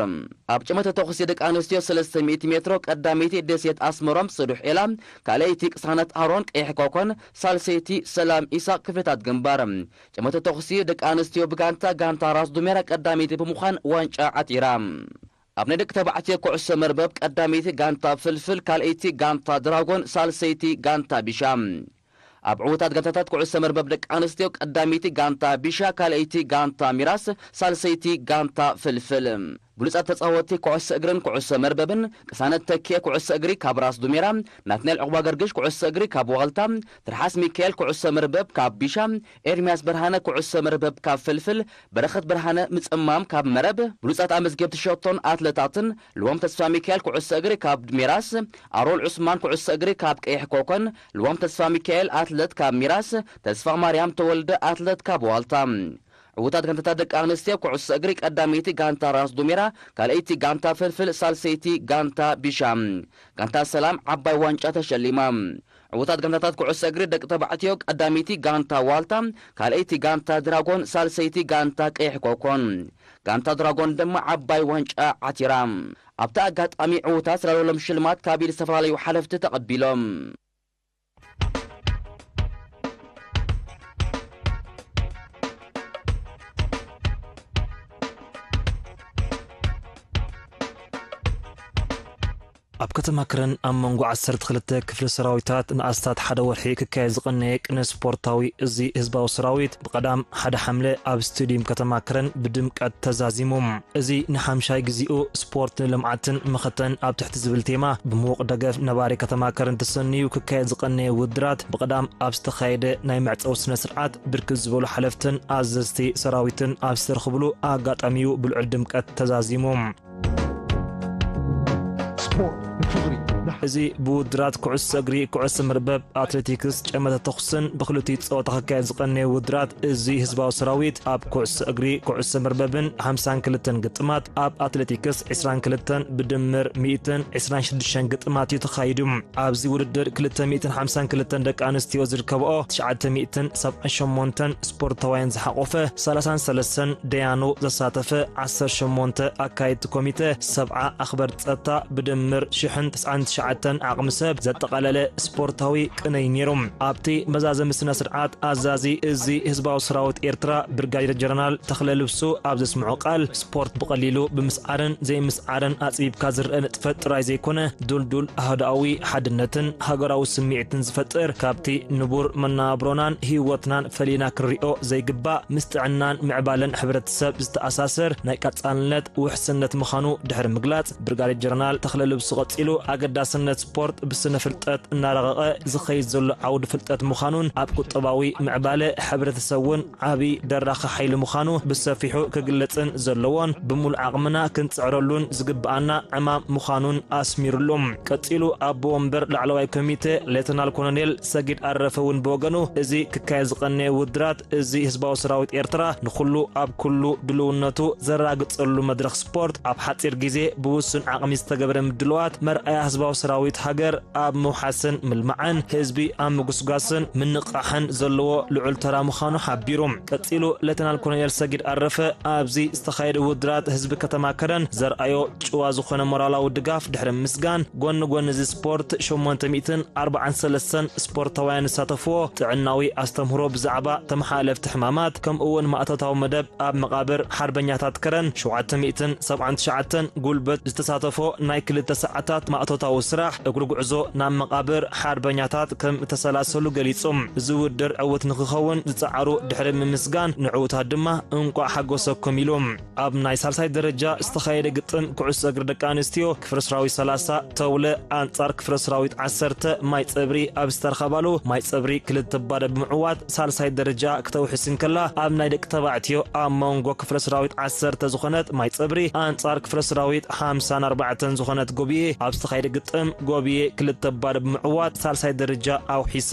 ኣብ ጨመተ ተኹሲ ደቂ ኣንስትዮ ሰለስተ ሚእቲ ሜትሮ ቀዳመይቲ ደሴት ኣስመሮም ጽዱሕ ኤላ፣ ካልኣይቲ ቅሳነት ኣሮን ቀይሕ ኮኮን፣ ሳልሰይቲ ሰላም ኢሳቅ ክፍልታት ግንባር። ጨመተ ተኹሲ ደቂ ኣንስትዮ ብጋንታ፣ ጋንታ ራስ ዱሜራ ቀዳመይቲ ብምዃን ዋንጫ ዓቲራ። ኣብ ናይ ደቂ ተባዕትዮ ኩዕሶ መርበብ ቀዳመይቲ ጋንታ ፍልፍል፣ ካልኣይቲ ጋንታ ድራጎን፣ ሳልሰይቲ ጋንታ ቢሻ። ኣብ ዕዉታት ጋንታታት ኩዕሶ መርበብ ደቂ ኣንስትዮ ቀዳመይቲ ጋንታ ቢሻ፣ ካልኣይቲ ጋንታ ሚራስ፣ ሳልሰይቲ ጋንታ ፍልፍል። ብሉጻት ተጻወትቲ ኩዕሶ እግርን ኩዕሶ መርበብን፣ ቅሳነት ተኪኤ ኩዕሶ እግሪ ካብ ራስ ዱሜራ፣ ናትናኤል ዕቑባ ገርግሽ ኩዕሶ እግሪ ካብ ዋልታ፣ ትርሓስ ሚካኤል ኩዕሶ መርበብ ካብ ቢሻ፣ ኤርሚያስ ብርሃነ ኩዕሶ መርበብ ካብ ፍልፍል፣ በረኸት ብርሃነ ምጽማም ካብ መረብ፣ ብሉጻት ኣመዝገብቲ ሸቶን ኣትለታትን፣ ልዎም ተስፋ ሚካኤል ኩዕሶ እግሪ ካብ ሚራስ፣ ኣሮን ዑስማን ኩዕሶ እግሪ ካብ ቀይሕ ኮኮን፣ ልዎም ተስፋ ሚካኤል ኣትለት ካብ ሚራስ፣ ተስፋ ማርያም ተወልደ ኣትለት ካብ ዋልታ። ዕዉታት ጋንታታት ደቂ ኣንስትዮ ኩዕሶ እግሪ ቀዳመይቲ ጋንታ ራስ ዱሜራ፣ ካልኣይቲ ጋንታ ፍልፍል፣ ሳልሰይቲ ጋንታ ቢሻ። ጋንታ ሰላም ዓባይ ዋንጫ ተሸሊማ። ዕዉታት ጋንታታት ኩዕሶ እግሪ ደቂ ተባዕትዮ ቀዳመይቲ ጋንታ ዋልታ፣ ካልኣይቲ ጋንታ ድራጎን፣ ሳልሰይቲ ጋንታ ቀይሕ ኮኮን። ጋንታ ድራጎን ድማ ዓባይ ዋንጫ ዓቲራ። ኣብቲ ኣጋጣሚ ዕዉታት ዝላለሎም ሽልማት ካብ ኢድ ዝተፈላለዩ ሓለፍቲ ተቐቢሎም። ኣብ ከተማ ከረን ኣብ መንጎ ዓሰርተ ክልተ ክፍለ ሰራዊታት ንኣስታት ሓደ ወርሒ ክካየድ ዝቐነየ ቅነ ስፖርታዊ እዚ ህዝባዊ ሰራዊት ብቐዳም ሓደ ሓምለ ኣብ ስቴድዩም ከተማ ከረን ብድምቀት ተዛዚሙ። እዚ ንሓምሻይ ግዚኡ ስፖርት ንልምዓትን መኸተን ኣብ ትሕቲ ዝብል ቴማ ብምዉቕ ደገፍ ነባሪ ከተማ ከረን ተሰንዩ ክካየድ ዝቐነየ ውድድራት ብቐዳም ኣብ ዝተኻየደ ናይ መዕጸዊ ስነ ስርዓት ብርክት ዝበሉ ሓለፍትን ኣዘዝቲ ሰራዊትን ኣብ ዝተረኽብሉ ኣጋጣሚ እዩ ብልዑል ድምቀት ተዛዚሙ። ስፖርት ንክብሪ ንሓ- እዚ ብውድራት ኩዕሶ እግሪ፣ ኩዕሶ መርበብ፣ ኣትሌቲክስ፣ ጨመተ ተኹስን ብክልቲኡ ጸወታ ክካየድ ዝቐነየ ውድራት እዚ ህዝባዊ ሰራዊት ኣብ ኩዕሶ እግሪ፣ ኩዕሶ መርበብን ሓምሳን ክልተን ግጥማት፣ ኣብ ኣትሌቲክስ ዕስራን ክልተን ብድምር ሚእትን ዕስራን ሽዱሽተን ግጥማት እዩ ተኻይዱ። ኣብዚ ውድድር ክልተ ሚእትን ሓምሳን ክልተን ደቂ ኣንስትዮ ዝርከብኦ ትሽዓተ ሚእትን ሰብዓን ሸሞንተን ስፖርታውያን ዝሓቖፈ ሰላሳን ሰለስተን ደያኑ ዘሳተፈ ዓሰርተ ሸሞንተ ኣካየድቲ ኮሚተ ሰብዓ ኣኽበርቲ ጸጥታ ብድምር ሽሕን ትስዓን ትሽዓተን ዓቕሚ ሰብ ዘጠቓለለ ስፖርታዊ ቅነ እዩ ነይሩ። ኣብቲ መዛዘሚ ስነ ስርዓት ኣዛዚ እዚ ህዝባዊ ሰራዊት ኤርትራ ብርጋዴር ጀነራል ተኽለ ልብሱ ኣብ ዘስምዖ ቃል፣ ስፖርት ብቐሊሉ ብምስዓርን ዘይምስዓርን ኣጽቢብካ ዝረአ ንጥፈት ጥራይ ዘይኮነ፣ ዱልዱል ኣህዳኣዊ ሓድነትን ሃገራዊ ስምዒትን ዝፈጥር፣ ካብቲ ንቡር መነባብሮናን ህይወትናን ፈሊና ክንሪኦ ዘይግባእ፣ ምስ ጥዕናን ምዕባለን ሕብረተሰብ ዝተኣሳሰር ናይ ቀጻልነት ውሕስነት ምዃኑ ድሕሪ ምግላጽ፣ ብርጋዴር ጀነራል ተኽለ ልብሱ ቀጺሉ፣ ኣገዳስነት ስፖርት ብስነ ፍልጠት እናረቐቐ ዝኸይድ ዘሎ ዓውዲ ፍልጠት ምዃኑን ኣብ ቁጠባዊ ምዕባለ ሕብረተሰብ እውን ዓቢ ደራኺ ሓይሊ ምዃኑ ብሰፊሑ ክግለጽን ዘለዎን ብምሉእ ዓቕምና ክንጽዕረሉን ዝግብኣና ዕማም ምዃኑን ኣስሚሩሉ። ቀጺሉ ኣቦ ወንበር ላዕለዋይ ኮሚቴ ሌተናል ኮሎኔል ሰጊድ ኣረፈ እውን ብወገኑ፣ እዚ ክካየድ ዝቐነየ ውድራት እዚ ህዝባዊ ሰራዊት ኤርትራ ንኹሉ ኣብ ኩሉ ድልውነቱ ዘራግጸሉ መድረኽ ስፖርት ኣብ ሓጺር ግዜ ብውሱን ዓቕሚ ዝተገብረ ምድልዋት መርኣያ ህዝባዊ ሰራዊት ሃገር ኣብ ምውሓስን ምልማዕን ህዝቢ ኣብ ምጉስጓስን ምንቕቓሕን ዘለዎ ልዑል ተራ ምዃኑ ሓቢሩ። ቀጺሉ ሌተናል ኮሎኔል ሰጊድ ኣረፈ ኣብዚ ዝተኻየደ ውድራት ህዝቢ ከተማ ከረን ዘርኣዮ ጭዋ ዝኾነ ሞራላዊ ድጋፍ ድሕሪ ምስጋን፣ ጎኒ ጎኒ እዚ ስፖርት ሸሞንተ ሚእትን ኣርባዓን ሰለስተን ስፖርታውያን ዝሳተፍዎ ጥዕናዊ ኣስተምህሮ ብዛዕባ ተመሓላለፍቲ ሕማማት ከምኡ እውን ማእቶታዊ መደብ ኣብ መቓብር ሓርበኛታት ከረን ሸውዓተ ሚእትን ሰብዓን ትሽዓተን ጉልበት ዝተሳተፎ ናይ ክልተ ሰዓታት ማእቶታዊ ስራሕ እግሪ ጉዕዞ ናብ መቓብር ሓርበኛታት ከም እተሰላሰሉ ገሊጹ። እዚ ውድድር ዕውት ንክኸውን ዝጸዓሩ ድሕሪ ምምስጋን ንዕዉታት ድማ እንቋዕ ሓጎሰኩም ኢሉ። ኣብ ናይ ሳልሳይ ደረጃ ዝተኻየደ ግጥም ኩዕሶ እግሪ ደቂ ኣንስትዮ ክፍለ ሰራዊት ሰላሳ ተውለ ኣንጻር ክፍለ ሰራዊት ዓሰርተ ማይ ጸብሪ ኣብ ዝተረኸባሉ ማይ ጸብሪ ክልተ ባዶ ብምዕዋት ሳልሳይ ደረጃ ክተውሕስ እንከላ፣ ኣብ ናይ ደቂ ተባዕትዮ ኣብ መንጎ ክፍለ ሰራዊት ዓሰርተ ዝኾነት ማይ ጸብሪ ኣንጻር ክፍለ ሰራዊት ሓምሳን ኣርባዕተን ዝኾነት ጎብዬ ኣብ ዝተኻየደ ግጥም ጎብዬ ክልተ ባዶ ብምዕዋት ሳልሳይ ደረጃ ኣውሒሳ።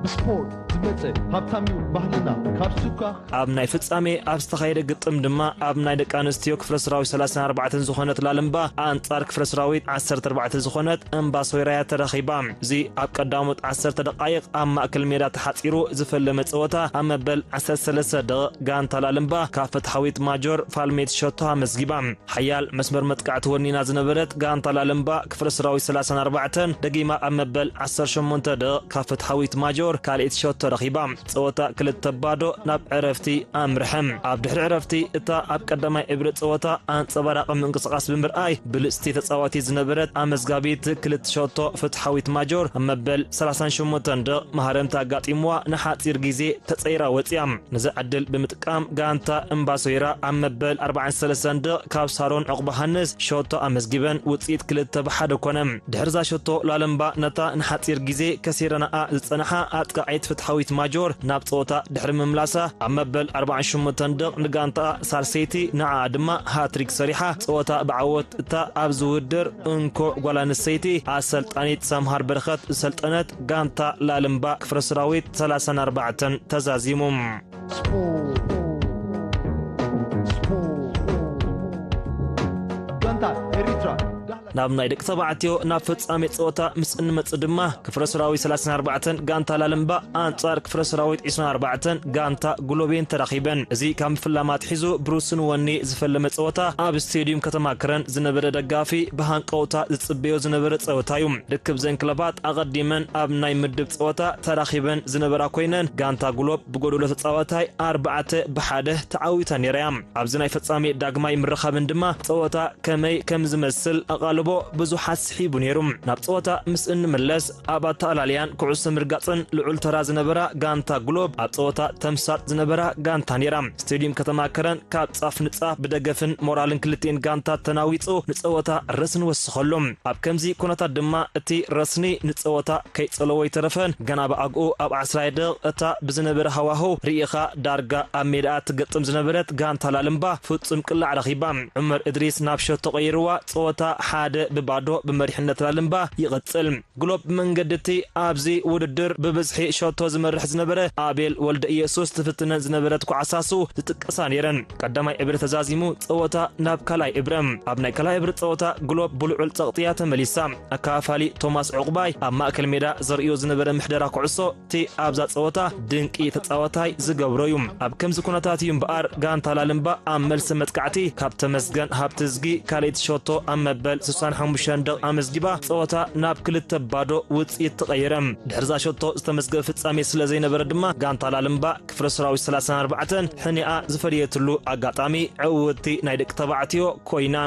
ብስፖርት ዝመጸ ሃብታም እዩ ባህልና ካብ ሱካ ኣብ ናይ ፍጻሜ ኣብ ዝተኻየደ ግጥም ድማ ኣብ ናይ ደቂ ኣንስትዮ ክፍለ ሰራዊት ሰላሳን ኣርባዕተን ዝኾነት ላለምባ ኣንጻር ክፍለ ሰራዊት ዓሰርተ ኣርባዕተ ዝኾነት እምባ ሶይራያ ተረኺባ። እዚ ኣብ ቀዳሞት ዓሰርተ ደቃይቕ ኣብ ማእከል ሜዳ ተሓጺሩ ዝፈለመ ጸወታ ኣብ መበል ዓሰርተ ሰለስተ ደቂቕ ጋንታ ላለምባ ካብ ፍትሓዊት ማጆር ፋልሜት ሸቶ ኣመዝጊባ። ሓያል መስመር መጥቃዕቲ ወኒና ዝነበረት ጋንታ ላለምባ ክፍለ ሰራዊት ሰላሳን ኣርባዕተን ደጊማ ኣብ መበል ዓሰርተ ሸሞንተ ደቂቕ ካብ ፍትሓዊት ማጆር ካልኣይቲ ሸቶ ረኺባ። ጸወታ ክልተ ባዶ ናብ ዕረፍቲ ኣምርሐ። ኣብ ድሕሪ ዕረፍቲ እታ ኣብ ቀዳማይ እብሪ ጸወታ ኣንጸባራቒ ምንቅስቓስ ብምርኣይ ብልጽቲ ተጻዋቲት ዝነበረት ኣመዝጋቢት ክልተ ሸቶ ፍትሓዊት ማጆር ኣብ መበል ሰላሳን ሸሞንተን ደቂቕ መሃረምታ ኣጋጢምዋ ንሓጺር ግዜ ተጸይራ ወጺኣ። ነዚ ዕድል ብምጥቃም ጋንታ እምባሶይራ ኣብ መበል ኣርባዓን ሰለስተን ደቂቕ ካብ ሳሮን ዑቕባሃንስ ሸቶ ኣመዝጊበን ውጽኢት ክልተ ብሓደ ኮነ። ድሕርዛ ሸቶ ላለምባ ነታ ንሓጺር ግዜ ከሲረናኣ ዝጸንሓ ኣጥቃዒት ፍትሓዊት ማጆር ናብ ጸወታ ድሕሪ ምምላሳ ኣብ መበል ኣርባዓን ሸሞንተን ደቂቕ ንጋንታኣ ሳልሰይቲ ንዓኣ ድማ ሃትሪክ ሰሪሓ ጸወታ ብዓወት እታ ኣብዚ ውድድር እንኮ ጓል ኣንስተይቲ ኣሰልጣኒት ሳምሃር በረኸት ዝሰልጠነት ጋንታ ላለምባ ክፍለ ሰራዊት ሰላሳን ኣርባዕተን ተዛዚሙ። ስፖርት፣ ስፖርት። ጋንታ ኤሪትራ ዳህላ ናብ ናይ ደቂ ተባዕትዮ ናብ ፍጻሜ ጸወታ ምስ እንመጽእ ድማ ክፍለ ሰራዊት ሰላሳን ኣርባዕተን ጋንታ ላለምባ ኣንጻር ክፍለ ሰራዊት ዒስራን ኣርባዕተን ጋንታ ጉሎቤን ተራኺበን። እዚ ካብ ምፍላም ኣትሒዙ ብሩስን ወኒ ዝፈለመ ጸወታ ኣብ ስቴድዩም ከተማ ከረን ዝነበረ ደጋፊ ብሃንቀውታ ዝጽበዮ ዝነበረ ጸወታ እዩ። ርክብ ዘን ክለባት ኣቐዲመን ኣብ ናይ ምድብ ጸወታ ተራኺበን ዝነበራ ኮይነን ጋንታ ጉሎብ ብጎደሎ ተጻዋታይ ኣርባዕተ ብሓደ ተዓዊታ ነይራ እያ። ኣብዚ ናይ ፍጻሜ ዳግማይ ምርኻብን ድማ ጸወታ ከመይ ከም ዝመስል ኣቓልቦ ብዙሓት ስሒቡ ነይሩ። ናብ ጸወታ ምስ እንምለስ ኣብ ኣተኣላልያን ኩዕሶ ምርጋጽን ልዑል ተራ ዝነበራ ጋንታ ጉሎብ ኣብ ጸወታ ተምሳጥ ዝነበራ ጋንታ ነይራ። ስቴድዩም ከተማ ከረን ካብ ጻፍ ንጻፍ ብደገፍን ሞራልን ክልቲኤን ጋንታ ተናዊጹ ንጸወታ ረስኒ ወስኸሉ። ኣብ ከምዚ ኩነታት ድማ እቲ ረስኒ ንጸወታ ከይጸለዎ ኣይተረፈን። ገና ብኣግኡ ኣብ ዓስራይ ደቕ እታ ብዝነበረ ሃዋህው ርኢኻ ዳርጋ ኣብ ሜዳኣ ትገጥም ዝነበረት ጋንታ ላልምባ ፍጹም ቅላዕ ረኺባ። ዑመር እድሪስ ናብ ሸቶ ቀይርዋ ጸወታ ሓደ ብባዶ ብመሪሕነት ላልምባ ይቕጽል። ግሎብ ብመንገዲ እቲ ኣብዚ ውድድር ብብዝሒ ሸቶ ዝመርሕ ዝነበረ ኣቤል ወልደ ኢየሱስ ትፍትነን ዝነበረት ኳዕሳሱ ዝጥቀሳ ነይረን። ቀዳማይ እብሪ ተዛዚሙ ጸወታ ናብ ካልኣይ እብረ። ኣብ ናይ ካልኣይ እብሪ ጸወታ ግሎብ ብልዑል ጸቕጥያ ተመሊሳ። ኣካፋሊ ቶማስ ዕቑባይ ኣብ ማእከል ሜዳ ዘርእዮ ዝነበረ ምሕደራ ኩዕሶ እቲ ኣብዛ ጸወታ ድንቂ ተጻዋታይ ዝገብሮ እዩ። ኣብ ከምዚ ኩነታት እዩ እምበኣር ጋንታ ላልምባ ኣብ መልሲ መጥቃዕቲ ካብ ተመስገን ሃብትዝጊ ካልኣይቲ ሸቶ ኣብ መበል ስሳን ሓሙሽተን ደቕ ኣመዝጊባ ጸወታ ናብ ክልተ ባዶ ውጽኢት ተቐይረ። ድሕርዛ ሸቶ ዝተመዝገበ ፍጻሜ ስለ ዘይነበረ ድማ ጋንታ ላልምባ ክፍለ ሰራዊት ሰላሳን ኣርባዕተን ሕኒኣ ዝፈለየትሉ ኣጋጣሚ ዕውትቲ ናይ ደቂ ተባዕትዮ ኮይና።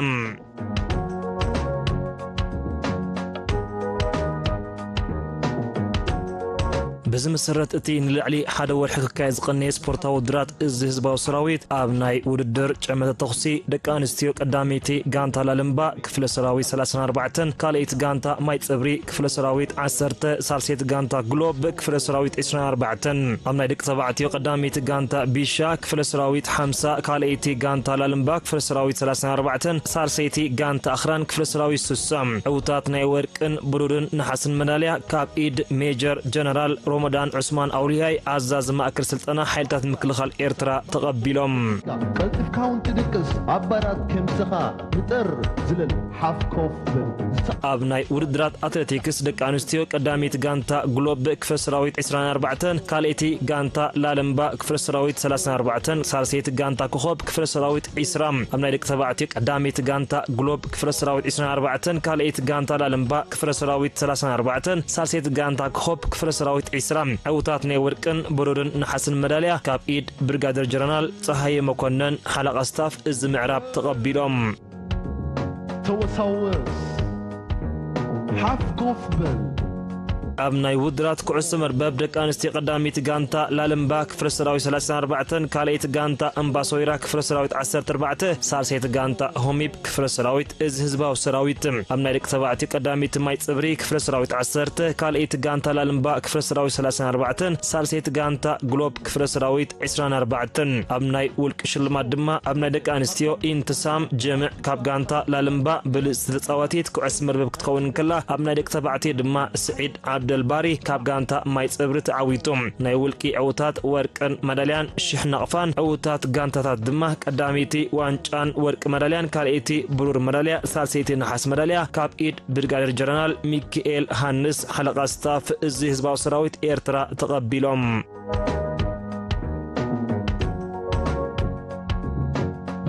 በዚ መሰረት እቲ ንልዕሊ ሓደ ወርሒ ክካየድ ዝቐነየ ስፖርታዊ ውድድራት እዚ ህዝባዊ ሰራዊት ኣብ ናይ ውድድር ጨመተ ተኹሲ ደቂ ኣንስትዮ ቀዳመይቲ ጋንታ ላልምባ ክፍለ ሰራዊት ሰላሳን ኣርባዕተን ካልኣይቲ ጋንታ ማይ ጽብሪ ክፍለ ሰራዊት ዓሰርተ ሳልሰይቲ ጋንታ ግሎብ ክፍለ ሰራዊት ዒስራን ኣርባዕተን ኣብ ናይ ደቂ ተባዕትዮ ቀዳመይቲ ጋንታ ቢሻ ክፍለ ሰራዊት ሓምሳ ካልኣይቲ ጋንታ ላልምባ ክፍለ ሰራዊት ሰላሳን ኣርባዕተን ሳልሰይቲ ጋንታ ኣኽራን ክፍለ ሰራዊት ስሳ ዕውታት ናይ ወርቅን ብሩርን ነሓስን መዳልያ ካብ ኢድ ሜጀር ጀነራል ሮመዳን ዑስማን ኣውልያይ ኣዛዚ ማእከል ስልጠና ሓይልታት ምክልኻል ኤርትራ ተቐቢሎም። ቀልጥፍካ እውን ትድቅስ ኣባራት ከምስኻ ንጠር ዝለል ሓፍ ኮፍ በል። ኣብ ናይ ውድድራት ኣትሌቲክስ ደቂ ኣንስትዮ ቀዳመይቲ ጋንታ ግሎብ ክፍለ ሰራዊት ዒስራን ኣርባዕተን ካልኣይቲ ጋንታ ላለምባ ክፍለ ሰራዊት ሰላሳን ኣርባዕተን ሳልሰይቲ ጋንታ ኮኾብ ክፍለ ሰራዊት ዒስራ ኣብ ናይ ደቂ ተባዕትዮ ቀዳመይቲ ጋንታ ግሎብ ክፍለ ሰራዊት ዒስራን ኣርባዕተን ካልኣይቲ ጋንታ ላለምባ ክፍለ ሰራዊት ሰላሳን ኣርባዕተን ሳልሰይቲ ጋንታ ኮኾብ ክፍለ ሰራዊት ዒስራ ዕውታት ናይ ወርቅን ብሩርን ነሓስን መዳልያ ካብ ኢድ ብርጋደር ጀነራል ጸሃየ መኮነን ሓለቓ ስታፍ እዚ ምዕራብ ተቐቢሎም። ተወሳወስ ሓፍ ኮፍ በል። ኣብ ናይ ውድራት ኩዕሶ መርበብ ደቂ ኣንስትዮ ቀዳሚት ጋንታ ላለምባ ክፍለ ሰራዊት ሰላሳን ኣርባዕተን ካልኣይቲ ጋንታ እምባሶይራ ክፍለ ሰራዊት ዓሰርተ ኣርባዕተ ሳልሰይቲ ጋንታ ሆሚብ ክፍለ ሰራዊት እዚ ህዝባዊ ሰራዊት ኣብ ናይ ደቂ ተባዕትዮ ቀዳሚት ማይ ጽብሪ ክፍለ ሰራዊት ዓሰርተ ካልኣይቲ ጋንታ ላለምባ ክፍለ ሰራዊት ሰላሳን ኣርባዕተን ሳልሰይቲ ጋንታ ግሎብ ክፍለ ሰራዊት ዒስራን ኣርባዕተን ኣብ ናይ ውልቂ ሽልማት ድማ ኣብ ናይ ደቂ ኣንስትዮ ኢንትሳም ጀምዕ ካብ ጋንታ ላለምባ ብልጽቲ ተጻዋቲት ኩዕስ መርበብ ክትኸውን እንከላ ኣብ ናይ ደቂ ተባዕትዮ ድማ ስዒድ ዓብዲ ደልባሪ ካብ ጋንታ ማይ ጽብሪ ተዓዊቱ። ናይ ውልቂ ዕውታት ወርቅን መዳልያን ሽሕ ናቕፋን ዕውታት ጋንታታት ድማ ቀዳመይቲ ዋንጫን ወርቂ መዳልያን ካልኣይቲ ብሩር መዳልያ ሳልሰይቲ ነሓስ መዳልያ ካብ ኢድ ብርጋዴር ጀነራል ሚካኤል ሃንስ ሓለቓ ስታፍ እዚ ህዝባዊ ሰራዊት ኤርትራ ተቐቢሎም።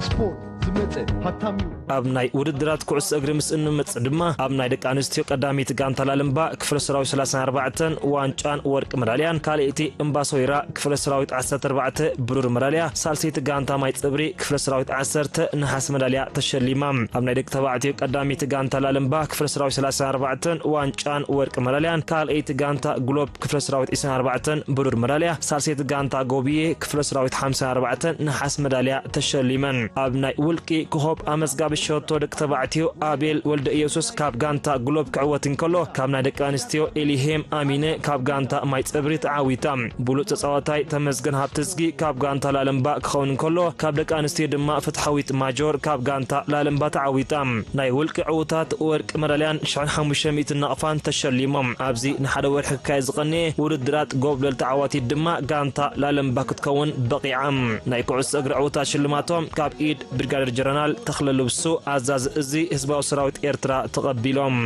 ስፖርት ዝመፀ ሃብታም እዩ። ኣብ ናይ ውድድራት ኩዕሶ እግሪ ምስ እንመጽእ ድማ ኣብ ናይ ደቂ ኣንስትዮ ቀዳመይቲ ጋንታ ላልምባ ክፍለ ሰራዊት ሰላሳን ኣርባዕተን ዋንጫን ወርቂ መዳልያን ካልኣይቲ እምባሶይራ ክፍለ ሰራዊት ዓሰርተ ኣርባዕተ ብሩር መዳልያ ሳልሰይቲ ጋንታ ማይ ጽብሪ ክፍለ ሰራዊት ዓሰርተ ነሓስ መዳልያ ተሸሊማ። ኣብ ናይ ደቂ ተባዕትዮ ቀዳመይቲ ጋንታ ላልምባ ክፍለ ሰራዊት ሰላሳን ኣርባዕተን ዋንጫን ወርቂ መዳልያን ካልኣይቲ ጋንታ ግሎብ ክፍለ ሰራዊት ዕስራን ኣርባዕተን ብሩር መዳልያ ሳልሰይቲ ጋንታ ጎብዬ ክፍለ ሰራዊት ሓምሳን ኣርባዕተን ነሓስ መዳልያ ተሸሊመን። ኣብ ናይ ውልቂ ኮኾብ ኣመዝጋቢ ሸቶ ደቂ ተባዕትዮ ኣቤል ወልደ ኢየሱስ ካብ ጋንታ ግሎብ ክዕወት እንከሎ ካብ ናይ ደቂ ኣንስትዮ ኤሊሄም ኣሚነ ካብ ጋንታ ማይ ጽብሪ ተዓዊታ። ብሉጽ ተጻዋታይ ተመስገን ሃብተዝጊ ካብ ጋንታ ላለምባ ክኸውን እንከሎ ካብ ደቂ ኣንስትዮ ድማ ፍትሓዊት ማጆር ካብ ጋንታ ላለምባ ተዓዊታ። ናይ ውልቂ ዕውታት ወርቂ መዳልያን ሽሕን ሓሙሽተ ሚእትን ናቕፋን ተሸሊሞም። ኣብዚ ንሓደ ወርሒ ክካየድ ዝቐነየ ውድድራት ጎብለል ተዓዋቲት ድማ ጋንታ ላለምባ ክትከውን በቒዓ። ናይ ኩዕሶ እግሪ ዕውታት ሽልማቶም ካብ ኢድ ብሪጋደር ጀነራል ተኽለ ልብሱ ኣዛዚ እዚ ህዝባዊ ሰራዊት ኤርትራ ተቐቢሎም።